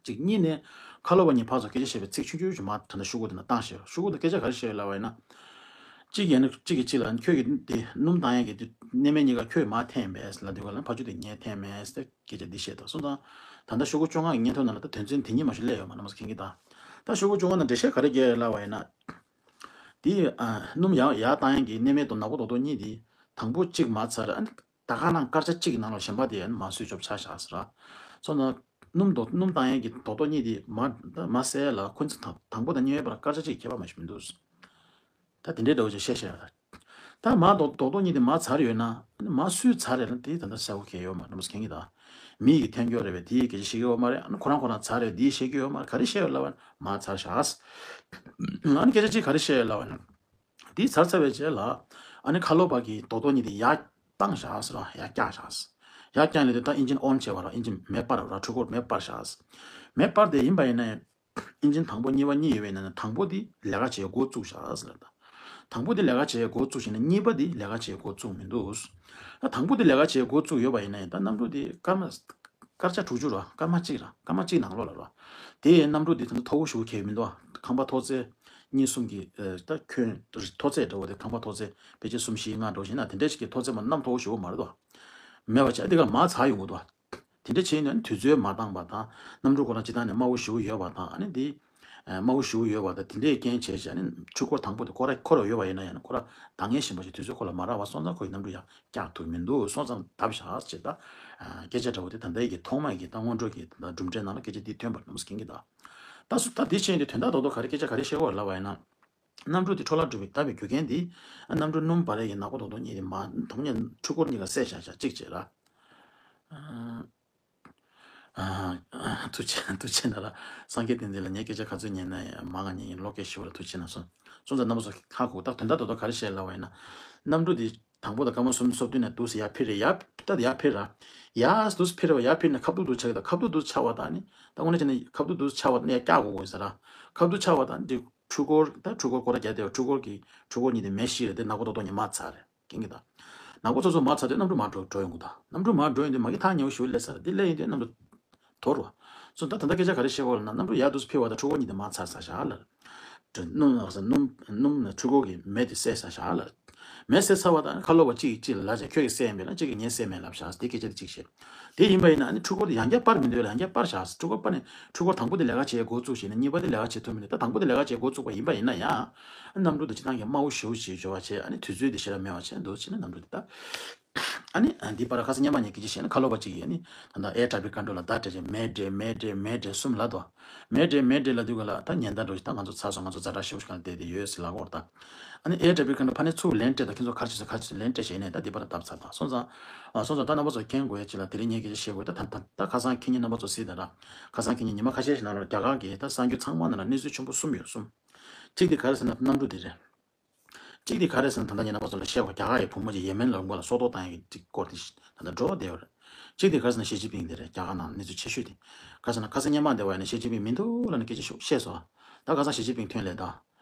གཅིག་གཉིས་ནས་ཁ་ལོ་བ་གཉིས་ཕར་ཚུར་སྐད་ཆ་བཤད་པའི་ཚིག་ཆུང་ཆུང་ཞིག་མར་ད་ལྟ་ཤོག་གུ་དེ་ན་བཏང་ཤེས། ཤོག་གུ་དེ་སྐད་ཆ་ག་རེ་བཤད་ཡོད་ལབ་པ་ཡིན་ན། གཅིག་ཡིན་ན་གཅིག་གིས་གཅིག་ལ་ཁྱོད་ཀྱིས་དེ་སྣུམ་བཏང་ཡས་ཀྱི་དེ་གནས་མལ་གཉིས་ཀ་ཁྱོད་མར་འཐེན་པས་ལབ་དུས་ག་ལ་ཕར་ཕྱོགས་དེ་ངས་འཐེན་མེད་ཟེར་སྐད་ཆ་འདི་བཤད་དོ། སོང་ཙང་ད་ལྟ་ཤོག་གུ་བཅོ་ལྔ་གི་སྙན་ཐོ་ནང་ལ་ད་དོན་ཚན་དེ་གཉིས་མ་གཞི་སླེབས་ཡོད་མ་རེད་མ་གཏོགས་མཁྱེན་གྱི་ད། ད་ཤོག་གུ་བཅོ་ལྔ་ནང་འགྲེལ་བཤད་ག་རེ་རྒྱག་ཡོད་ལབ་པ་ཡིན་ན། དེ་ཨ། སྣུམ་ཡར་ཡར་བཏང་ཡས་ཀྱི་གནས་མལ་དང་ནག་པོ་རྡོག་རྡོག་གཉིས་དེ། དང་པོ་གཅིག་མར་ཚར་རེད། ཨ་ནི་ད་ག་ནང་སྐར་ཆ་གཅིག་གི་ནང་ལ་གཞན་པ་དེ་ཨ་ནི་མར་སུས་ཆོབ་ཆ་བཞག་ཟེར་ར། སོང་ཙང་སྣུམ་རྡོག་སྣུམ་བཏང་ཡས་ཀྱི་རྡོག་རྡོག་གཉིས་དེ་མར་མར་བསལ་ལ་ཁོ་ཚོ་དང་དང་པོ་དང་གཉིས་པའི་བར་སྐར་ཆ་གཅིག་ཁྱད་པར་མ་ཞིག་མི་འདུག་ད་དེ་འདྲའི་འདྲ་བོ་ཅིག་བཤད་བཤད་ར། ད་མར་རྡོག་རྡོག་རྡོག་གཉིས་དེ་མར་ཚར་ཡོད་ན་ཨ་ནི་མར་སུས་ཚར་རེད་ན་དེ་ད་ལྟ་གསལ་པོ་གང་ཡོད་མ་རེད་མ་གཏོགས་མཁྱེན་གྱི་ད། མི་ཡིས་འཐེན་རྒྱུ་རེད་པས་དེ་ཡིས་སྐད་ཆ་བཤད་ཀྱི་ཡོད་མ་རེད། ཨ་ནི་ཁོ་རང་ཁོ་རང་ཚར་རེད་དེ་ཡིས་བཤད་ཀྱི་ཡོད་མ་རེད། ག་རེ་བཤད་ཡོད་ལབ་པ་ན་མར་ཚར་བཞག་ཨ་ནི་སྐད་ཆ་གཅིག་ག་རེ་བཤད་ཡོད་ལབ་པ་ན། དེ་ཚར་ཚར་བའི་རྗེས་ལ། ཨ་ནི་ཁ་ལོ་བ་གི་རྡོག་རྡོག་གཉིས་དེ་ཡར་བཏང་བཞག་ཟེར་ར། ཡར་བཀྱག་བཞག་ཡར་བཀྱག་ལས་དེ་ད་ཨིན་ཇིན་ཨོན་བྱས་པ་ར། ཨིན་ཇིན་མེ་སྤར་ར། འཕྲུལ་འཁོར་མེ་སྤར་བཞག་མེ་སྤར་དེ་ཡིན་པ་ཡིན་ན་ཡང་། ཨིན་ཇིན་དང་པོ་གཉིས་པ་གཉིས་ཡོད་པའི་ནང་ནས་དང་པོ་དེ་ལས་ཀ་བྱེད་འགོ་བཙུགས་བཞག་ཟེར་ར། དང་པོ་དེ་ལས་ཀ་བྱེད་འགོ་བཙུགས་བྱས་ནས་གཉིས་པ་དེ་ལས་ཀ་བྱེད་འགོ་བཙུགས་མི་འདུག་ད་དང་པོ་དེ་ལས་ཀ་བྱེད་འགོ་བཙུགས་ཡོད་པ་ཡིན་ན་ཡང་ད་གནམ་གྲུ་དེ་སྐར་མ། སྐར་ཆ་དྲུག་ཅུ་ར། སྐར་མ་གཅིག་ར། སྐར་མ་གཅིག་ནང་ལོགས་ལ་ར། དེ་ཡི་གནམ་གྲུ་དེ་ད་ལྟ་མཐོ་པོ་ཞེ་པོ་གང་ཡང་མི་འདུག་ཁང་པ་མཐོ་ཚད་གཉིས་གསུམ་གྱི་ད་ཁྱོན་མཐོ་ཚད་འདྲ་བོ་དེ་ཁང་པ་མཐོ་ཚད་ཕལ་ཆེར་གསུམ་བཞི་ལྔ་འདྲ་བོ་ཞིག་ན་དེ་འདྲ་ཞིག་གི་མཐོ་ཚད་མ་གནམ་མཐོ་པོ་ཞེ་པོ་མ་རེད་དོ། མེད་པ་བྱས་དེ་ག་མར་ཚར་ཡོང་གི་འདུག་དེ་འདྲ་བྱས་ནས་དུས་ཚོད་མ་འདང་བ་དང་གནམ་གྲུ་ཁོ་རང་སྤྱིར་བཏང་ནས་དམའ་བོ་ཞེ་པོ་ཡོད་པ་དང་ཨ་ནི་དེ། དམའ་བོ་ཞེ་པོ་ཡོད་པ་དང་དེ་འདྲའི་རྐྱེན་བྱས་བྱས་ནས་འཕྲུལ་འཁོར་དང་པོ་དེ་ཁོ་ར་ཁོ་ར་ཡོད་པ་ཡིན་ན་ཡང་ཁོ་ར་འདང་ངེས་བཞིན་པ་ཞིག་དུས་ཚོད་ཁོ་ལ་མ་རག་པ་སོང་ཙང་ཁོ་ཡི་གནམ་གྲུ་ཡང་བཀྱག་ཐུབ་མི་འདུག་སོང་ཙང་བརྡབ་བཞག་ཅེས་ད་སྐད་ཆ་འདྲ་བོ་དེ་ད་ལྟའི་གི་ཐོག་མའི་གི་ད་སྔོན་འགྲོ་གི་ད་གྲུབ་འབྲས་ནང་ལ་སྐད་ཆ་འདི་ཐོན་པ་རྣམས་མཁྱེན་གྱི་ད། ད་སུ་ད་འདི་བྱས་ཏེ་དོན་དག་རྡོག་རྡོག་ག་རེ་སྐད་ཆ་ག་རེ་བཤད་དགོས་ལབ་པ་ཡིན་ན། གནམ་གྲུ་དེ་འཕྲོ་བརླག་འགྲོ་བའི་ད་བའི་རྒྱུ་རྐྱེན་དེ། གནམ་གྲུ་སྣུམ་སྤར་ཡས་ཀྱི་ནག་པོ་རྡོག་རྡོག་གཉིས་དེ་མ་དང་པོ་འཕྲུལ་འཁོར་གཉིས་ཀ་བསད་བཞག་བཞག་གཅིག་བྱས་ལ། ཐུགས་རྗེ་ཐུགས་རྗེ་གནང་ར། སངས་རྒྱས་བསྟན་འཛིན་ལགས་ངས་སྐད་ཆ་ག་ཚོད་ཉན་ན་ཡང་མང་ང་ཉན་ཡིན། བློ་སྐྱེད་ཞུ་བ་ལ་ཐུགས་རྗེ་གནང་སོང་། སོང་ཙང་རྣམ་པ་ཚོ་ཧ་གོ་ད་དོན་དག་རྡོག་རྡོག་ག་རེ་བཤད་ལབ་པ་ཡིན་ན། གནམ་གྲུ་འདི་དང་པོ་དང་སྐར་མ་གསུམ་སོ་བདུན་ནས་འདུག་སེ་ཡར་འཕུར་རེད། ཡར་ད་ཡར་འཕུར་ར། ཡར་འདུག་སེ་འཕུར་རེད་པ། ཡར་འཕུར་ནས་ཁ་བརྡུང་འདུག་ཆགས་ཀྱི་ད་ཁ་བརྡུང་འདུག་ཆགས་པ་དང་ནི་ད་དངོས་གནས་བྱས་ན་ཁ་བརྡུང་འདུག་ཆགས་པ་དང་ནི་ཡར་བཀྱག་དགོས་དགོས་ཟེར་ར། ཁ་བརྡུང་ཆགས་པ་དང་འདི་འཕྲུལ་འཁོར་ད་འཕྲུལ་འཁོར་སྐོར་ར་རྒྱག་བསྡད་པ་འཕྲུལ་འཁོར་གྱི་འཕྲུལ་འཁོར་གཉིས་དེ་མེ་ཤི་རེད་དེ་ནག་པོ་རྡོག་རྡོག་གཉིས་མར་ཚར་རེད། རྐྱེན་གྱིས་ད། ནག་པོ་ཚོ་ཚོ་མར་ཚར་དུས་གནམ་གྲུ་མར་འགྲོ་འགྲོ་ཡོང་གི་ད། གནམ་གྲུ་མར་འགྲོ་ཡོང་དུས་མ་གི་ཐག་ཉེ་བོ་ཞིག་སླེབས་ཚར་རེད། འདི་སླེབས་ཡོང་དུས་གནམ་གྲུ་དོར་བ། སོང་ད་ད་ལྟ་སྐད་ཆ་ག་རེ་བཤད་དགོས་ལབ་ན་གནམ་གྲུ་ཡར་འདུག་སེ་འཕུར་བ་དང་འཕྲུལ་འཁོར་གཉིས་དེ་མར་ཚར་ཚར་བཞག་ལབ། སྣུམ་ལགས་སོ་སྣུམ་སྣུམ་ནས་འཕྲུལ་འཁོར་གྱི་མེ་དེ་བསད་ཚར་བཞག་ལབ། མེ་བསད་ཚར་བ་དང་ཁ་ལོ་བ་གཅིག་གིས་གཅིག་ལ་ལབ་བྱས་ཁྱོད་ཀྱིས་བསད་ཡིན་པས་ན་གཅིག་གིས་ངས་བསད་མེད་ལབ་བཞག་དེ་སྐད་ཆ་དེ་གཅིག་བཤད། དེ་ཡིན་པ་ཡིན་ན་ཨ་ནི་འཕྲུལ་འཁོར་དེ་ཡང་བསྐྱར་སྤར་མི་འདོད་ལ་ཡང་བསྐྱར་སྤར་བཞག་འཕྲུལ་འཁོར་སྤར་ནས་འཕྲུལ་འཁོར་དང་པོ་དེ་ལས་ཀ་བྱེད་འགོ་བཙུགས་བྱས་ནས་གཉིས་པ་དེ་ལས་ཀ་བྱེད་ཐུབ་མི་འདུག་ད་དང་པོ་དེ་ལས་ཀ་བྱེད་འགོ་བཙུགས་པ་ཡིན་པ་ཡིན་ན་ཡང་གནམ་གྲུ་དེ་སྤྱིར་བཏང་གི་དམའ་བོ་ཞེ་པོ་ཅིག་འབྱོར་བ་བྱས་ཨ་ནི་དུས་ཚོད་དེ་ཞེ་དྲག་མེད་པ་བྱས་འདུག་བྱས་ན་གནམ་གྲུ་དེ་ད་ཨ་ནི་འདི་པར་ཁ་སང་སྔོན་མ་ངས་སྐད་ཆ་བཤད་ན་ཁ་ལོ་བ་གཅིག་གིས་ཨ་ནི་ད་ལྟ་air traffic control ལ་བརྡ་སྤྲད་བྱས་མེ་ཌེ་མེ་ཌེ་མེ་ཌེ་གསུམ་ལབ་དོ། མེ་ཌེ་མེ་ཌེ་ལབ་དུས་ག་ལ་ད་ཉེན་བརྡ་འགྲོ་ཞིག་ད་ང་ཚོ་ཚར་སོང་ང་ཚོ་ཛ་དྲག་ཞེ་པོ་ཞིག་གང་བསྡད་དེ་ཡོད་ཟེར་ལབ་ཀྱི་ཡོད་རེད་ད། ཨ་ནི་air traffic control ཕར་ནས་ཚུར་ལན་སྤྲད་དང་ཁྱེད་ཚོ་ག་རེ་བྱེད་ས་ག་རེ་བྱེད་ས་ལན་སྤྲད་བྱས་ནས་ད་འདི་པར་བརྡ་ཚར་དང་སོང་ཙང་། ཨ་སོང་ཙང་ད་རྣམ་པ་ཚོ་མཁྱེན་དགོས་ཡ་ཅིག་ལ་དེ་རིང་ངས་སྐད་ཆ་བཤད་དགོས་ད་ད་ད་ཁ་སང་ཁེ་ཉིན་རྣམ་པ་ཚོ་གཟིགས་དང་ར། ཁ་སང་ཁེ་ཉིན་ཉི་མ་ཁ་ཤས་ཤིག་ནང་ལ་རྒྱ་གར་གྱི་ད་གསར་འགྱུར་ཚང་མ་ནང་ལ་གནས་ཚུལ་ཆེན་པོ་གསུམ་ཡོད་གསུམ། གཅིག་དེ་ག་རེ་ཟེར་ན་གནམ་གྲུ་དེ་རེད། གཅིག་དེ་ག་རེ་ཟེར་ན་ད་ལྟ་ངས་རྣམ་པ་ཚོ་ལ་བཤད་དགོས་རྒྱ་གར་གྱི་བུ་མོ་ཅིག་ཡེ་མེན་ལ་མགོ་ལ་སྲོག་ཐོག་བཏང་ཡ་གི་གཅིག་སྐོར་དེ་ད་ལྟ་འགྲོ་བསྡད་ཡོད་རེད། གཅིག་དེ་ག་རེ་ཟེར་ན་ཞི་ཅིན་ཕིང་དེ་རེད། རྒྱ་གར་ནང་གནས་ཚུལ་ཆེ་ཤོས་དེ། ག་རེ་ཟེར་ན་ཁ་སང་སྔོན་མ་དེ་བ་ཡིན་ན་ཞི་ཅིན་ཕིང་མི་འདུག་ལབ་ནས་སྐད་ཆ་ཤོད་བཤད་སོང་། ད་ཁ་སང་ཞི་ཅིན་ཕིང་ཐོན་ལས་ད།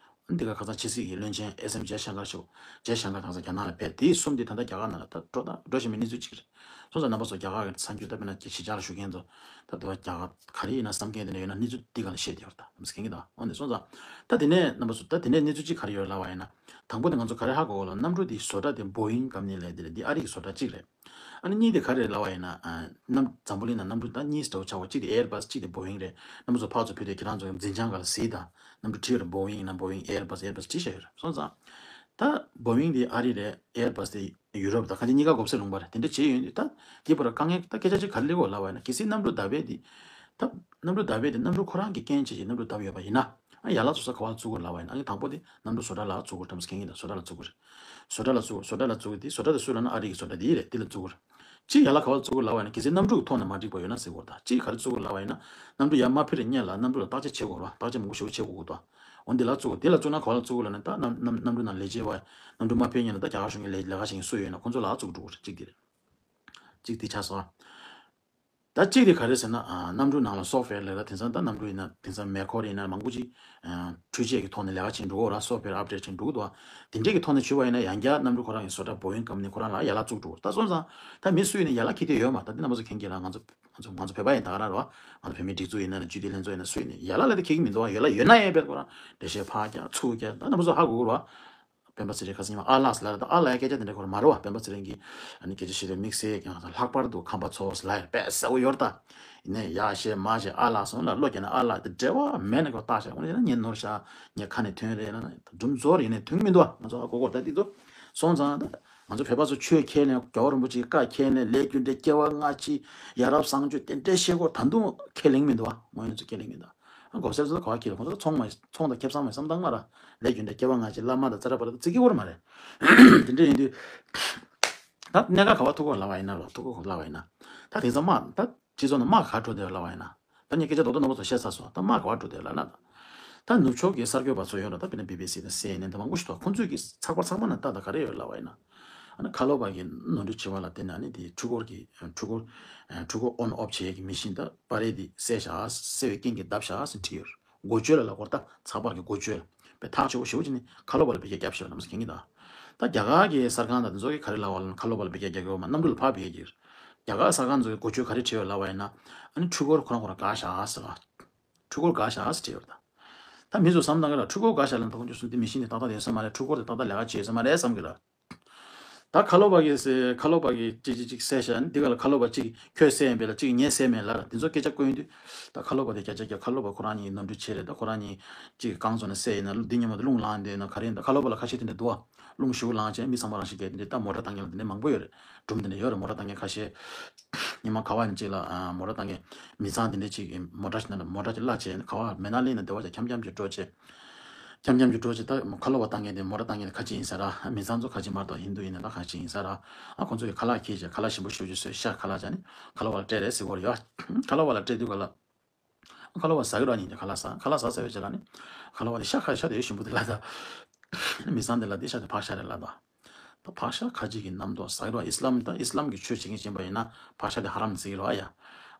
འདི་ག་ཁ་སང་ཕྱི་སྲིད་ཀྱི་བློན་ཆེན་ཨེས་ཨེམ་ཇེ་ཤང་ཀར་ཞུ། ཇེ་ཤང་ཀར་དང་ས་རྒྱ་ནག་ལ་ཕེབས། དེའི་གསུམ་དེ་ད་ལྟ་རྒྱ་གར་ནང་ལ་ད་འགྲོ་ད་འགྲོ་བཞིན་པའི་གནས་ཚུལ་གཅིག་རེད། སོང་ཙང་རྣམ་པ་ཚོ་རྒྱ་གར་གྱི་ས་འགྱུར་ད་དཔེར་ན་ཅིག་གཞིས་ཆགས་ལ་བཞུགས་མཁན་ཚོ་ད་དུ་བ་རྒྱ་གར་ག་རེ་ཡིན་ན་བསམ་མཁན་དེ་འདྲ་ཡོད་ན་གནས་ཚུལ་འདི་ག་ལ་བཤད་དེ་ཡོད་རེད། ད་མི་སྐྱིད་ཀྱི་ད་འོན་ཏེ་སོང་ཙང་ད་དེ་ནས་རྣམ་པ་ཚོ་ད་དེ་ནས་གནས་ཚུལ་གཅིག་ག་རེ་ཡོད་ལབ་པ་ཡིན་ན། དང་པོ་དེ་ང་ཚོ་ག་རེ་ཧ་གོ་གོ་ལ། གནམ་གྲུ་དེ་བཟོ་གྲྭ་དེ་བོ་ཡིང་ཀམ་ནི་ལས་དེ་རེད། འདི་ཨ་རི་གི་བཟོ་གྲྭ་གཅིག་རེད། ཨ་ནི་གཉིས་དེ་ག་རེ་ལབ་པ་ཡིན་ན། ཨ་གནམ་འཛམ་བུ་གླིང་ནང་གནམ་གྲུ་ད་གཉིས་འདྲ་བོ་ཆགས་པ། གཅིག་དེ་ཨེར་བྷ་སི་གཅིག་དེ་བོ་ཡིང་རེད། རྣམ་པ་ཚོ་ཕར་ཚུར་ཕུལ་དུས་ཁྱེད་རང་ཚོ་འཛིན་བྱང་སྒང་ལ་གཟིགས་དང་། གནམ་གྲུ་བྲིས་ཡོད་རེད། བོ་ཡིང་ཡིན་ན་བོ་ཡིང་། ཨེར་བྷ་སི་ཨེར་བྷ་སི་བྲིས་བཞག་ཡོད་རེད། སོང་ཙང་ད་བོ་ཡིང་དེ་ཨ་རི་རེད། ཨེར་བྷ་སི་དེ་ཡུ་རོབ་དང་གང་ཅི་གཉིས་ཀ་མགོ་སེར་ལུང་པ་རེད། དེ་འདྲ་བྱས་ཡོད་དུས་ད་དེ་བར་དཀའ་ངལ་ད་སྐད་ཆ་ཅིག་ག་རེ་སླེབས་ཡོད་ལབ་པ་ཡིན་ན། གལ་སྲིད་གནམ་གྲུ་བརྡབས་པས་དེ། ད་གནམ་གྲུ་བརྡབས་པས་དེ་གནམ་གྲུ་ཁོ་རང་གི་རྐྱེན་བྱས་ཀྱི་གནམ་གྲུ་བརྡབས་ཡོད་པ་ཡིན་ན། ཨ་ཡན་ལག་བཙུགས་ས་ག་པར་བཙུགས་དགོས་ལབ་པ་ཡིན་ན། ཨ་ནི་དང་པོ་དེ་གནམ་གྲུ་བཟོ་གྲྭ་ལ་བཙུགས་དགོས། ཁྲོམ་སྐད་ཡིན་ད་བཟོ་གྲྭ་ལ་བཙུགས་དགོས་རེད། བཟོ་གྲྭ་ལ་བཙུགས། བཟོ་གྲྭ་ལ་བཙུགས་དེ་བཟོ་གྲྭ་དེ་སུ་ལབ་ན་ཨ་རི་གི་བཟོ་གྲྭ་དེ་རེད། དེ་ལ་བཙུགས་དགོས་རེད། གཅིག་ཡན་ལག་ག་པར་བཙུགས་དགོས་ལབ་པ་ཡིན་ན། གལ་སྲིད་གནམ་གྲུ་གི་ཐོག་ནས་མ་འགྲིག་པ་ཡོད་ན་ཟེར་དགོས་རེད། ད་གཅིག་ག་རེ་བཙུགས་དགོས་ལབ་པ་ཡིན་ན། གནམ་གྲུ་ཡར་མ་འཕུར་བའི་སྔོན་ལ་གནམ་གྲུ་ལ་བརྟག་དཔྱད་བྱེད་དགོས་རེད་པ། བརྟག་དཔྱད་མང་པོ་ཞེ་པོ་བྱེད་དགོས་ཀྱི་འདུག་འོ་འདི་ལ་བཙུགས་དགོས། དེ་ལ་བཙུགས་དགོས་ལབ་ན་ད་གནམ་གནམ་གནམ་གྲུ་ནང་ལས་བྱེད་པ། གནམ་གྲུ་མ་འཕུར་སྔོན་ལ་ད་རྒྱ་གར་གཞུང་གི་ལས་ལས་ཀ་བྱེད་མཁན་སུ་ཡོད་ན་ཁོང་ཚོ་ལ་བཙུགས་འགྲོ་དགོས་རེད། གཅིག་དེ་རེད། གཅིག་དེ་ཆགས་སོང་། ད་གཅིག་དེ་ག་རེ་ཟེར་ན། ཨ་གནམ་གྲུ་ནང་ལ་སོབ་ཝེར་ལས་ཀ་དེང་སང་ད་གནམ་གྲུ་ཡིན་ན་དེང་སང་མེ་འཁོར་ཡིན་ན་མང་པོ་ཅིག་ཨ་འཕྲུལ་ཆས་ཀྱི་ཐོག་ནས་ལས་ཀ་བྱེད་འགྲོ་གི་ཡོད་རེད། སོབ་ཝེར་ཨབ་ཌེཊ་བྱེད་འགྲོ་གི་འདུག་དེ་འདྲས་ཀྱི་ཐོག་ནས་བྱུང་བ་ཡིན་ན་ཡང་བསྐྱར་གནམ་གྲུ་ཁོ་རང་གི་བཟོ་གྲྭ་བོ་ཡིང་ཀམ་པ་ནི་ཁོ་རང་ལ་ཡན་ལག་བཙུགས་འགྲོ་གི་རེད། ད་སོང་ཙང་ད་མི་སུ་ཡིན་ན་ཡན་ལག་འཁྱེར་བསྡད་ཡོད་མ་རེད། ད་འདི་རྣམ་པ་ཚོ་མཁྱེན་གྱི་རེད། ང་ཚོ་ང་ཚོ་ང་ཚོ་བོད་པ་ཡིན་ད་ག་རང་རེད་པ། ང་ཚོ་བོད་མིའི་སྒྲིག་འཛུགས་ཡིན་ན་རེད། སྤྱི་འཐུས་ལྷན་ཚོགས་ཡིན་ན་སུ་ཡིན་ན་ཡན་ལག་ལབ་དེ་འཁྱེར་གྱི་མི་འདུག་པ། ཡན་ལག་ཡོད་ན་ཡང་དཔེར་ཁོ་རང་འགྲེལ་བཤད་ཕར་རྒྱག་ཚུར་རྒྱག་ད་རྣམ་པ་ཚོ་ཧ་གོ་གི་རེད་པ། སྤེན་པ་ཚེ་རིང་ཁ་སང་ཉི་མ་ཨ་ལགས་ལབ་རེད། ད་ཨ་ལགས་ཡ་སྐད་ཆ་དེ་འདྲ་ཁོ་རང་མ་རེད་པ། སྤེན་པ་ཚེ་རིང་གིས་ཨ་ནི་སྐད་ཆ་བཤད་དུས་དམིགས་བསལ་ཀྱང་ལྷག་པར་དུ་ཁམས་པ་ཚོ་ལབ་ཡ་དཔེ་གསལ་པོ་ཡོད་རེད་ད། ཡིན་ནའི་ཡ་བཤད་མ་བཤད་ཨ་ལགས་སོང་ལ་བློ་སྐྱེས་ན་ཨ་ལགས་དེ་འབྲེལ་བ་མེད་ན་ཁོ་བཏགས་བཞག་འོ་ན་ཉན་ནོར་ཤག་ཉན་ཁ་ནས་ཐོན་རེད་ན་སྒྲུང་རྫོགས་རེད། ཡིན་ནའི་ཐོན་གྱི་མི་འདུག་པ། ང་ཚོ་ཧ་གོ་གོ་རེད། ད་དེ་ཚོ་སོང་ཙང་ད་ང་ཚོ་བོད་པ་ཚོ་ཆོས་ཁས་ལེན། རྒྱལ་བ་རིན་པོ་ཆེའི་བཀའ་ཁས་ལེན། ལས་རྒྱུ་འབྲས་སྐྱེ་བ་སྔ་ཕྱི་ཡ་རབས་བཟང་སྤྱོད་དེ་འདྲའི་བཤད་གོ་ད་དུང་ཁས་ལེན་མི་འདུག་པ། ངོས་ནས་ཚོ་ཁས་ལེན་མི་འདུག་པ། ཨ་མགོ་སེར་ཚོ་ག་བ་ཁྱེར་ཁོང་ཚོ་ཚོང་མ་ཚོང་དང་ཁེ་བཟང་མ་བསམ་སྟངས་མ་ར། ལས་རྒྱུ་འབྲས་སྐྱེ་བ་སྔ་ཕྱི་བླ་མ་དང་ཙ་ར་པ་ར་དང་བརྩི་གི་ཡོད་མ་རེད། དེ་འདྲ་ཡིན་དུས་ད་གནད་འགག་ག་བ་ཐུག་གོ་ལབ་པ་ཡིན་ན་ལ་ཐུག་གོ་ལབ་པ་ཡིན་ན། ད་དེང་སང་དམག་ད་སྤྱི་ཚོགས་ནང་དམག་ག་འགྲོ་བསྡད་ལབ་པ་ཡིན་ན། ད་ངས་སྐད་ཆ་རྡོག་རྡོག་རྣམ་པ་ཚོ་བཤད་ཚར་སོང་། ད་དམག་ག་བ་འགྲོ་བསྡད་ལབ་ན། ད་ནུབ་ཕྱོགས་ཀྱི་གསར་འགོད་པ་ཚོ་ཡོད་ར། ད་དཔེར་ན་བི་བི་སི་དང་སི་ཨེན་ཨེན་དང་མང་པོ་ཞིག་འདུག་ཁོང་ཚོས་ཀྱི་ཚགས་པར་ཚང་མ་ནང་ལྟ་ད་ག་རེ་ཡོད་ལབ་པ་ཡིན་ན། ཨ་ནི་ཁ་ལོ་པ་གི་ནོར་འཁྲུལ་བྱས་པ་ལ་བརྟེན་ནས་ཨ་ནི་དེ་འཕྲུལ་འཁོར་གྱི་འཕྲུལ་འཁོར་འཕྲུལ་འཁོར་ཨོན་ཨོཕ་བྱེད་ཡས་ཀྱི་མི་ཤིན་ད་པར་རིས་དེ་བསད་བཞག་བསད་པའི་རྐྱེན་གྱིས་བརྡབས་བཞག་ཟེར་བྲིས་ཡོད་རེད། འགོ་བརྗོད་ལ་ལབ་དགོས་རེད། ད་ཚགས་པར་གྱི་འགོ་བརྗོད་དཔེ་ཐག་ཆོད་པོ་ཞེ་པོ་ཅིག་ནི་ཁ་ལོ་པ་ལ་བེད་སྤྱོད་བརྒྱབ་ཤག་ལབ་ཟེར་མཁན་གྱི་ད། ད་རྒྱ་གར་གྱི་གསར་ཁང་དང་དེ་ཚོ་གིས་ག་རེ་ལབ་པ་ལབ་ན་ཁ་ལོ་པ་ལ་བེད་སྤྱོད་རྒྱག་གི་ཡོད་མ་གནམ་གྲུ་ལ་ཕར་བེད་སྤྱོད་རྒྱག་གི་ཡོད། རྒྱ་གར་གསར་ཁང་ཚོ་གིས་འགོ་བརྗོད་ག་རེ་བྲིས་ཡོད་ལབ་པ་ཡིན་ན། ཨ་ནི་འཕྲུལ་འཁོར་ཁོ་རང་ཁོ་རང་འགག་ཤག་ཟེར་བ། འཕྲུལ་འཁོར་འགག་ཤག་ཟེར་བྲིས་ཡོད་རེད་ད། ད་མི་ཚོ་བསམ་བཏང་གི་ར། འཕྲུལ་འཁོར་འགག་ཤག་ལབ་ན་ད་ཁོང་ཚོས་སུ་འདི་མི་ཤིན་ནི་ཏག་ཏག་ཡོད་ས་མ་རེད། འཕྲུལ་འཁོར་དེ་ཏག་ཏག་ལས་ཀ་བྱེད་ས་མ་རེད་བསམ་གི་ར། ད་ཁ་ལོ་པ་གིས་ཟེར། ཁ་ལོ་པ་གིས་ཅིག་ཅིག་ཅིག་བསད་ཤག་འདི་ག་ལ་ཁ་ལོ་པ་གཅིག་ཁྱོད་བསད་ཡིན་པས་ལ་གཅིག་ངས་བསད་མེད་ལ་ར། འདི་ཚོ་སྐད་ཆ་བཀོད་ཡོང་དུས། ད་ཁ་ལོ་པ་དེ་སྐད་ཆ་རྒྱག་ཁ་ལོ་པ་ཁོ་རང་གཉིས་ནོར་འཁྲུལ་བྱས་རེད། ད་ཁོ་རང་གཉིས་གཅིག་གིས་རྐང་བཙུགས་ནས་བསད་ཡིན་ན་འདི་སྔོན་མ་དེ་རླུང་ལངས་བསྡད་ན་ག་རེ་ཡིན། ད་ཁ་ལོ་པ་ལ་ཁ་ཤས་དེ་འདྲ་འདུག་པ། རླུང་ཞེ་པོ་ལངས་བྱས་མི་ཚང་མ་རང་བཞིན་གྱིས་དེ་འདྲ་ད་མོ་ཊ་བཏང་མཁན་ལ་དེ་འདྲ་མང་པོ་ཡོད་རེད། སྒྲུང་དེ་འདྲ་ཡོད་རེད། མོ་ཊ་བཏང་མཁན་ཁ་ཤས། ཉི་མ་ག་བ་ནས་གཅིག་ལ་ཨ་མོ་ཊ་བཏང་མཁན་མི་ཚང་དེ་འདྲ་གཅིག་མོ་ཊ་ཞིག་ནང་ལ་མོ་ཊ་ཅིག་གླ་བྱས་ནས་ག་བ་མེ་ན་ལི་ནས་འདི་བ་ཅིག་འཁྱམ་འཁྱམ་ཅིག་འགྲོ་བྱས། འཁྱམ་འཁྱམ་ཅིག་འགྲོ་བྱས་ད་ཁ་ལོ་པ་བཏང་མཁན་དེ་མོ་ཊ་བཏང་མཁན་དེ་ཁ་ཅིག་ཡིན་ས་ར། མི་ཚང་ཚོ་ཁ་ཅིག་མ་གཏོགས་ཧིན་དུ་ཡིན་ན་ད་ཁ་ཅིག་ཡིན་ས་ར། ཨ་ཁོང་ཚོ་གིས་ཁ་ལག་འཁྱེར་བྱས་ཁ་ལག་ཞིམ་པོ་ཞེ་པོ་ཅིག་བཟོས་ཤག་ཁ་ལག་བྱས་ནས་ཁ་ལོ་པ་ལ་སྤྲད་རེད་ཟེར་གོ་རེད་ཡ། ཁ་ལོ་པ་ལ་སྤྲད་དུས་ག་ལ། ཁ་ལོ་པ་ཟ་གི་ར་ཉིན་དེ་ཁ་ལག་ཟ། ཁ་ལག་ཟ་ཟེར་བའི་རྗེས་ལ་ནི། ཁ་ལོ་པ་དེ་ཤ་ཁ་ཤ་དེ་ཞིམ་པོ་དེ་ལ་ད། མི་ཚང་དེ་ལ་དེ་ཤ་དེ་ཕག་ཤ་རེད་ལ་ད། ད་ཕག་ཤ་ཁ་ཅིག་གི་རྣམ་རྟོག་ཟ་གི་ར། ཨིས་ལམ་ད་ཨིས་ལམ་གྱི་ཆོས་བྱེད་མཁན་ཡིན་པ་ཡིན་ན་ཕག་ཤ་དེ་ཧ་རམ་ཟེར་གི་ར་ཡ།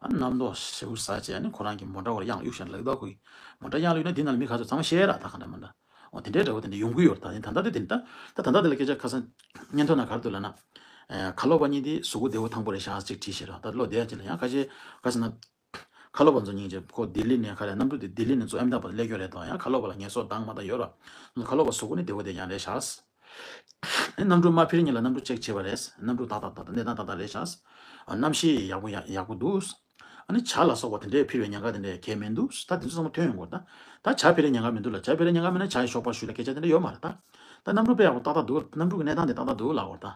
ཨ་རྣམ་རྟོག་ཞེ་པོ་ཟ་བྱས་ནི་ཁོ་རང་གི་མོ་ཊ་བར་གཡང་གཡུག་བཞག་ལབ་ད་ཁོ་གི། མོ་ཊ་གཡང་གཡུག་ན་དེ་ནང་ལ་མི་ག་ཚོད་ཚང་མ་བཤད་ར་ད་ག་འདྲ་མ་འདྲ། འོ་དེ་འདྲའི་འདྲ་བོ་དེ་འདྲ་ཡོང་གི་ཡོད་རེད། ད་ནི་ད་ལྟ་དེ་དེ་འདྲ་ད་ད་ལྟ་དེ་ལ་སྐད་ཆ་ཁ་སང་སྙན་ཐོ་ན་ག་རེ་འདུག་ལབ་ན། ཨེ་ཁ་ལོ་པ་གཉིས་དེ་གཟུགས་པོ་བདེ་པོ་ཐང་པོ་རེད་ཤག་ཅིག་བྲིས་ཤག་ར། ད་བློ་བདེ་ཡ་ཅིག་ལ་ཡང་ཁ་ཤས་ག་ཟེར་ན། ཁ་ལོ་པ་ཚོ་སྙིང་རྗེ། ཁོ་ལྡི་ལི་ནས་ག་རེ་གནམ་གྲུ་དེ་ལྡི་ལི་ནས་ཚུར་ཨེམ་ད་བར་སླེབས་ཡོད་རེད་དོ། ཡང་ཁ་ལོ་པ་ལ་ངལ་གསོ་འདང་མ་འདང་ཡོད་ར། ཁ་ལོ་པ་གཟུགས་པོ་ནི་བདེ་པོ་བདེ་རྐྱང་རེད་ཤག་ཨེ་གནམ་གྲུ་མ་འཕུར་སྔོན་ལ་གནམ་གྲུ་ཅེག་བྱས་པ་རེད། གནམ་གྲུ་ཏག་ཏག་ཏག་ཏག་གནས་སྟངས་ཏག་ཏག་རེད་ཤག་ཨ་གནམ་གཤིས་ཡག་པོ་ཡག་ཡག་པོ་འདུག་ཨ་ནི་བྱ་ལ་སོགས་པ་དེ་འདྲའི་འཕུར་བའི་ཉེན་ཁ་དེ་འདྲའི་གང་ཡང་མི་འདུག་ད་དེ་ཚོ་ཚང་མ་ཐོན་ཡོང་གི་རེད་ད། ད་བྱ་འཕུར་བའི་ཉེན་ཁ་མི་འདུག་ལ། བྱ་འཕུར་བའི་ཉེན་ཁ་མེད་ན་བྱ་ཡི་གཤོག་པ་ཞུ་ལ་སྐད་ཆ་དེ་འདྲ་ཡོད་མ་རེད་ད། ད་གནམ་གྲུ་དཔེ་ཡག་པོ་ཏག་ཏག་འདུག་གནམ་གྲུ་གི་གནས་སྟངས་དེ་ཏག་ཏག་འདུག་ལབ་དགོས་རེད་ད།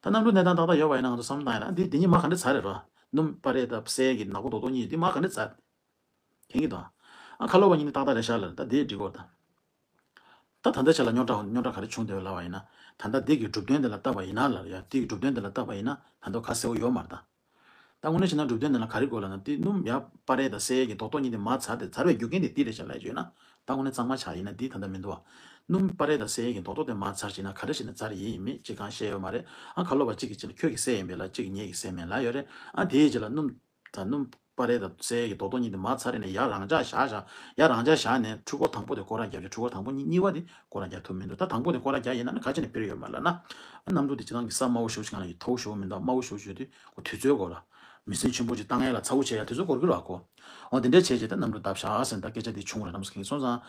ད་གནམ་གྲུ་གནས་སྟངས་ཏག་ཏག་ཡོད་པ་ཡིན་ན་ང་ཚོ་བསམ་བློ་བཏང་ཡ་ན་འདི་འདི་གཉིས་མ་ག་འདྲ་ཚར་རེད་རོ། སྣུམ་པ་རེད་ད་སའི་གི་ནག་པོ་རྡོག་རྡོག་གཉིས་འདི་མ་ག་འདྲ་ཚར། ཁྱེད་ཀྱིས་དང་། ཨ་ཁ་ལོ་པ་གཉིས་ནི་ཏག་ཏག་རེད་ཤག་ལ་ད་དེའི་འགྲིག་གོ་ད། ད་ད་ལྟ་ཆ་ལ་རྙོག་དྲ་རྙོག་དྲ་ག་རེ་བྱུང་བསྡད་ཡོད་ལབ་པ་ཡིན་ན། ད་ལྟ་འདི་གི་གྲུབ་དོན་དེ་ལ་བལྟས་པ་ཡིན་ན་ལ་ཡ་འདི་གི་གྲུབ་དོན་དེ་ལ་བལྟས་པ་ཡིན་ན་ད་དུང་ཁ་གསལ་པོ་ཡོད་མ་རེད་ད། ད་དངོས་གནས་བྱས་ན་གྲུབ་དོན་དེ་ལ་ག་རེ་དགོས་ལབ་ན་དེ་སྣུམ་ཡ་པ་རེད་ད་སའི་གི་རྡོག་རྡོག་གཉིས་དེ་མར་ཚར་ཏེ་ཚར་བའི་རྒྱུ་རྐྱེན་དེ་འདི་རེད་ཤག་ལབ་ཡོད་ན། ད་དངོས་གནས་གཙང་མ་ཆགས་ཡིན་ན་འདི་ད་ལྟ་མི་འདུག་བ། སྣུམ་པ་རེད་ད་སའི་གི་རྡོག་རྡོག་དེ་མར་ཚར་བྱས་ན་ག་རེ་བྱས་ན་ཚར་ཡིན་མིན་ཅིག་གང་བཤད་ཡོད་མ་རེད། ཨ་ཁ་ལོ་པ་གཅིག་གིས་ཅིག་ལ་ཁྱོད་ཀྱིས་སའི་ཡིན་པས་ལ་གཅིག་གིས་ངེད་ཀྱིས་སའི་མིན་ལབ་ཡོད་རེད། ཨ་དེའི་རྗེས་ལ་སྣུམ། ད་སྣུམ་ པར་རེ་དང་གསལ་གྱི་རྡོག་རྡོག་གཉིས་དེ་མར་ཚར་རེ་ནས་ཡར་རང་འཇགས་བཞག་བཞག་ཡར་རང་འཇགས་བཞག་ནས་འཕྲུལ་འཁོར་དང་པོ་དེ་སྐོར་ར་བརྒྱབ་བྱས་འཕྲུལ་འཁོར་དང་པོ་གཉིས་གཉིས་པ་དེ་སྐོར་ར་རྒྱག་ཐུབ་མི་འདུག་ད་དང་པོ་དེ་སྐོར་ར་རྒྱག་ཡིན་ན་ནི་ག་ཅི་ནས་འཕེར་ཡོད་མ་ལབ་ན། གནམ་གྲུ་དེ་སྤྱིར་བཏང་གི་ས་དམའ་བོ་ཞེ་པོ་ཞིག་སྒང་ལ་ཡོད། མཐོ་བོ་ཞེ་པོ་མི་འདུག་དམའ་བོ་ཞེ་པོ་ཞིག་ཡོད་དུས་ཁོ་དུས་ཚོད་འགོར་ར། མི་སེམས་ཆེན་པོ་ཅིག་བཏང་ཡས་ལ་ཚ་བོ་བྱས་ཡ་དུས་ཚོད་འགོར་གི་ར་ཁོ། འོ་དེ་འདྲས་བྱས་བྱས་ད་གནམ་གྲུ་བརྡབ་བཞག་ཟེར་ད་སྐད་ཆ་དེ་བྱུང་ར་ནམ་སྐད་སོང་ཙང་།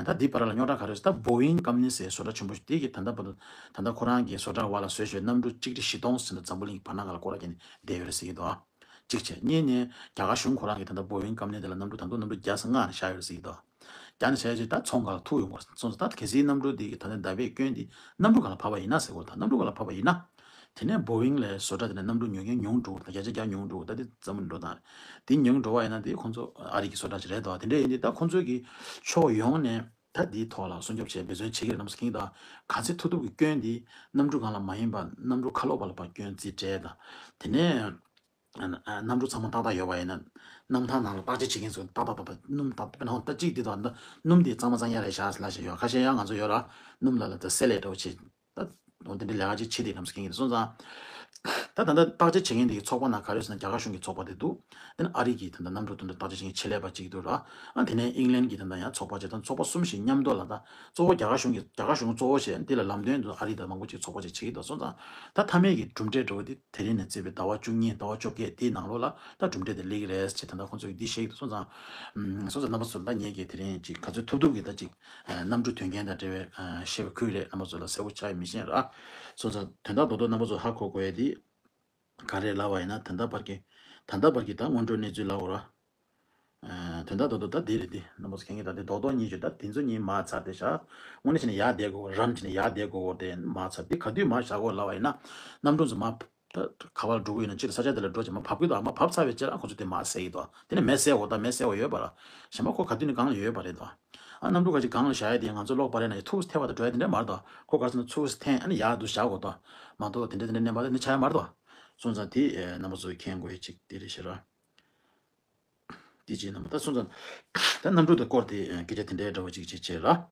ཨ་ད་འདི་བར་ལ་རྙོག་དྲ་ག་རེ་ཟེར་ད་Boeing company་ཟེར་བཟོ་གྲྭ་ཆེན་པོ་ཞིག་དེ་གི་ད་ལྟ་བར་དུ་ད་ལྟ་ཁོ་རང་གི་བཟོ་གྲྭ་བར་ལ་བཟོས་བྱས་གནམ་གྲུ་གཅིག་ཁྲི་བཞི་སྟོང་ཟེར་ད་འཛམ་བུ་གླིང་གི་བར་སྣང་སྒང་ལ་སྐོར་ར་རྒྱག་ནས་བསྡད་ཡོད་རེད་ཟེར་གྱི་འདུག་གཅིག་བྱས། གཉིས་ནས་རྒྱ་གར་གཞུང་ཁོ་རང་གིས་ད་ལྟ་Boeing company་དེ་ལ་གནམ་གྲུ་ད་དུང་གནམ་གྲུ་བརྒྱ་ཙམ་མངགས་ནས་བཞག་ཡོད་རེད་ཟེར་གྱི་འདུག་རྒྱ་ནས་བྱས་རྗེས་ད་ཚོང་ཁང་ལ་ཐུག་ཡོང་བར་སོང་ཙང་ད་གལ་སྲིད་གནམ་གྲུ་འདི་གི་ད་ལྟ་ཟླ་བའི་སྐྱོན་འདི་གནམ་གྲུ་སྒང་ལ་བབས་པ་ཡིན་ན་ཟེར་གོ་ད་གནམ་གྲུ་སྒང་ལ་བབས་པ་ཡིན་ན། དེ་ནས་Boeing་ལས་བཟོ་གྲྭ་དེ་ནས་གནམ་གྲུ་ཉོ་མཁན་ཉུང་འགྲོ་ད་བརྒྱ་ཆ་བརྒྱ་ཉུང་འགྲོ་ད་འདི་འཛམ་བུ་གླིང་འགྲོ་སྟངས་རེད། འདི་ཉུང་འགྲོ་བ་ཡིན་ན་འདི་ཁོང་ཚོ་ཨ་རི་གི་བཟོ་གྲྭ་ཅིག་རེད་དོ། དེ་འདྲ་ཡིན་དུས་ད་ཁོང་ཚོ་གི་ཕྱོགས་ཡོངས་ནས་ད་འདིའི་ཐོག་ལ་སྲུང་སྐྱོབ་བྱས་འབད་བརྩོན་བྱེད་ཀྱི་རེད་ནམ་སྐྱིད་ད་ག་ཚོད་ཐུབ་ཐུབ་ཀྱི་སྐྱོན་འདི་གནམ་གྲུ་སྒང་ལ་མ་ཡིན་པ་གནམ་གྲུ་ཁ་ལོག་པ་ལ་ཕར་སྐྱོན་རྩིས་སྤྲད་ད་དེ་ནས། ཨ་ན་ཨ་གནམ་གྲུ་ཚང་མ་ཏག་ཏག་ཡོད་པ་ཡིན་ན། གནམ་ཐང་ནང་ལ་བརྟག་དཔྱད་བྱེད་མཁན་ཚོ་ཏག་ཏག་ཏག་ཏག་སྣུམ་ཏག་ཏག་དཔེར་ན་ད་གཅིག་འདི་དང་ད་སྣུམ་འདི་གཙང་མ་གཙང་ཡ་རེད་ཤག་ལབ་བཞིན་ཡོད། ཁ་ཤས་ཡང་ང་ཚོ་ཡོད་ར། སྣུམ་ལ་ལ་ད་སེ་ལེ་འདྲ་བོ་བྱེད། ད་འོ་དེ་འདྲ་ལས་ཀ་ཅིག་བྱེད་དེ་ནམ་སྐྱིད་འདི་སོང་ཙང་། ད་ད་ལྟ་བརྟག་དཔྱད་བྱེད་མཁན་འདི་གི་ཚོགས་པ་ནང་ག་རེ་ཡོད་ཟེར་ན་རྒྱ་གར་གཞུང་གི་ཚོགས་པ་དེ་འདུག་དེ་ནས་ཨ་རི་གི་ད་ལྟ་གནམ་གྲུ་དེ་འདྲ་བརྟག་དཔྱད་བྱེད་མཁན་ཆེད་ལས་པ་གཅིག་འདུག་ར། ཨ་དེ་ནས་ཨིང་ལན་གི་ད་ལྟ་ཡང་ཚོགས་པ་གཅིག་དང་ཚོགས་པ་གསུམ་ཞིག་མཉམ་དུ་ལ་ད་གཙོ་བོ་རྒྱ་གར་གཞུང་གི་རྒྱ་གར་གཞུང་གཙོ་བོ་བྱས་འདི་ལ་ལམ་སྟོན་དུ་ཨ་རི་དང་མང་པོ་ཅིག་ཚོགས་པ་ཅིག་བྱེད་ཀྱི་འདུག་སོང་ཙང་། ད་མཐའ་མའི་གི་གྲུབ་འབྲས་འདྲ་བོ་འདི་དེ་རིང་ནས་བརྩིས་པའི་ཟླ་བ་བཅུ་གཉིས་ཟླ་བ་བཅོ་བརྒྱད་དེའི་ནང་ལོགས་ལ་ད་གྲུབ་འབྲས་དེ་སླེབས་ཀྱི་རེད་ཅེས་ད་ལྟ་ཁོང་ཚོས་འདི་བཤད་ཀྱི་འདུག་སོང་ཙང་། སོང་ཙང་རྣམ་པ་ཚོ་ད་ངེད་ཀྱིས་དེ་རིང་ཅིག་ག་ཚོད་ཐུབ་ཐུབ་ཀྱིས་ད་ཅིག་གནམ་གྲུ་དོན་རྐྱེན་དང་འབྲེལ་བའི་བཤད་པ་ཁུལ་རེད། རྣམ་པ་ཚོ་ལ་གསལ་པོ་ཆགས་ཡོད་མི་ཤེས་ར། སོང་ཙང་དོན་དག་རྡོག་རྡོག་རྣམ་པ་ཚོ་ཧ་གོ་དགོས་ཡ་དེ། ག་རེ་ལབ་པ་ཡིན་ན་ད་ལྟ་བར་གྱི། ད་ལྟ་བར་གྱི་ད་སྔོན་འགྲོའི་གནས་ཚུལ་ལབ་དགོས་ར། ཨ་དོན་དག་རྡོག་རྡོག་ད་འདི་རེད་དེ་རྣམ་པ་ཚོ་མཁྱེན་གྱི་ད་དེ་རྡོག་རྡོག་གཉིས་བརྗོད་ད་དེ་ཚོ་གཉིས་མར་ཚར་ཏེ་བཞག་དངོས་གནས་བྱས་ན་ཡར་བསྡད་དགོས་རམ་བྱས་ན་ཡར་བསྡད་དགོས་དེ་མར་ཚར་དེ་ག་དུས་མར་བཞག་དགོས་ལབ་པ་ཡིན་ན། གནམ་གྲུ་ཚོ་མར་ད་ག་པར་འགྲོ་གི་ཡོད་ན་གཅིག་ལ་ས་ཆ་དེ་ལ་འགྲོ་བྱས་མར་བབས་ཀྱི་འདུག་མར་བབས་ཚར་བའི་རྗེས་ལ་ཁོ་ཚོ་དེ་མར་བསད་ཀྱི་འདུག་དེ་ནས་མེ་བསད་དགོས་ད་མེ་བསད་དགོས་ཡོད་པ་ར། གཞན་པ་ཁོ་ག་དུས་ནས་སྒང་ལ་ཡོད་པ་རེད་དོ། ཨ་གནམ་གྲུ་ག་ཅིག་སྒང་ལ་བཞག་ཡ་དེ་ང་ཚོ་གློག་སྤར་ཡ་ན་ཡ་ཐུགས་ཐེ་བ་དང་འགྲོ་ཡ་དེ་འདྲ་མ་རེད་དོ། ཁོ་ག་ཚོད་ན་ཚུགས་འཐེན་ཨ་ནི་ཡར་འདུག་བཞག་དགོས་དོ། མ་གཏོགས་དེ་འདྲ་དེ་འདྲ་གནས་པ་དེ་འདྲ་ཆགས་ཡ་མ་རེད་དོ། སོང་ཙང་དེ་ཨེ་རྣམ་པ་ཚོས་མཁྱེན་དགོས་ཡ་ཅིག་དེ་རེད་ཤག་ར། དེ་ཅིག་རྣམ་པ་ད་སོང་ཙང་། ད་གནམ་གྲུ་དང་སྐོར་དེ་ཨེ་སྐད་ཆ་དེ་འདྲའི་འདྲ་བོ་ཅིག་ཅིག་བྱས་ར།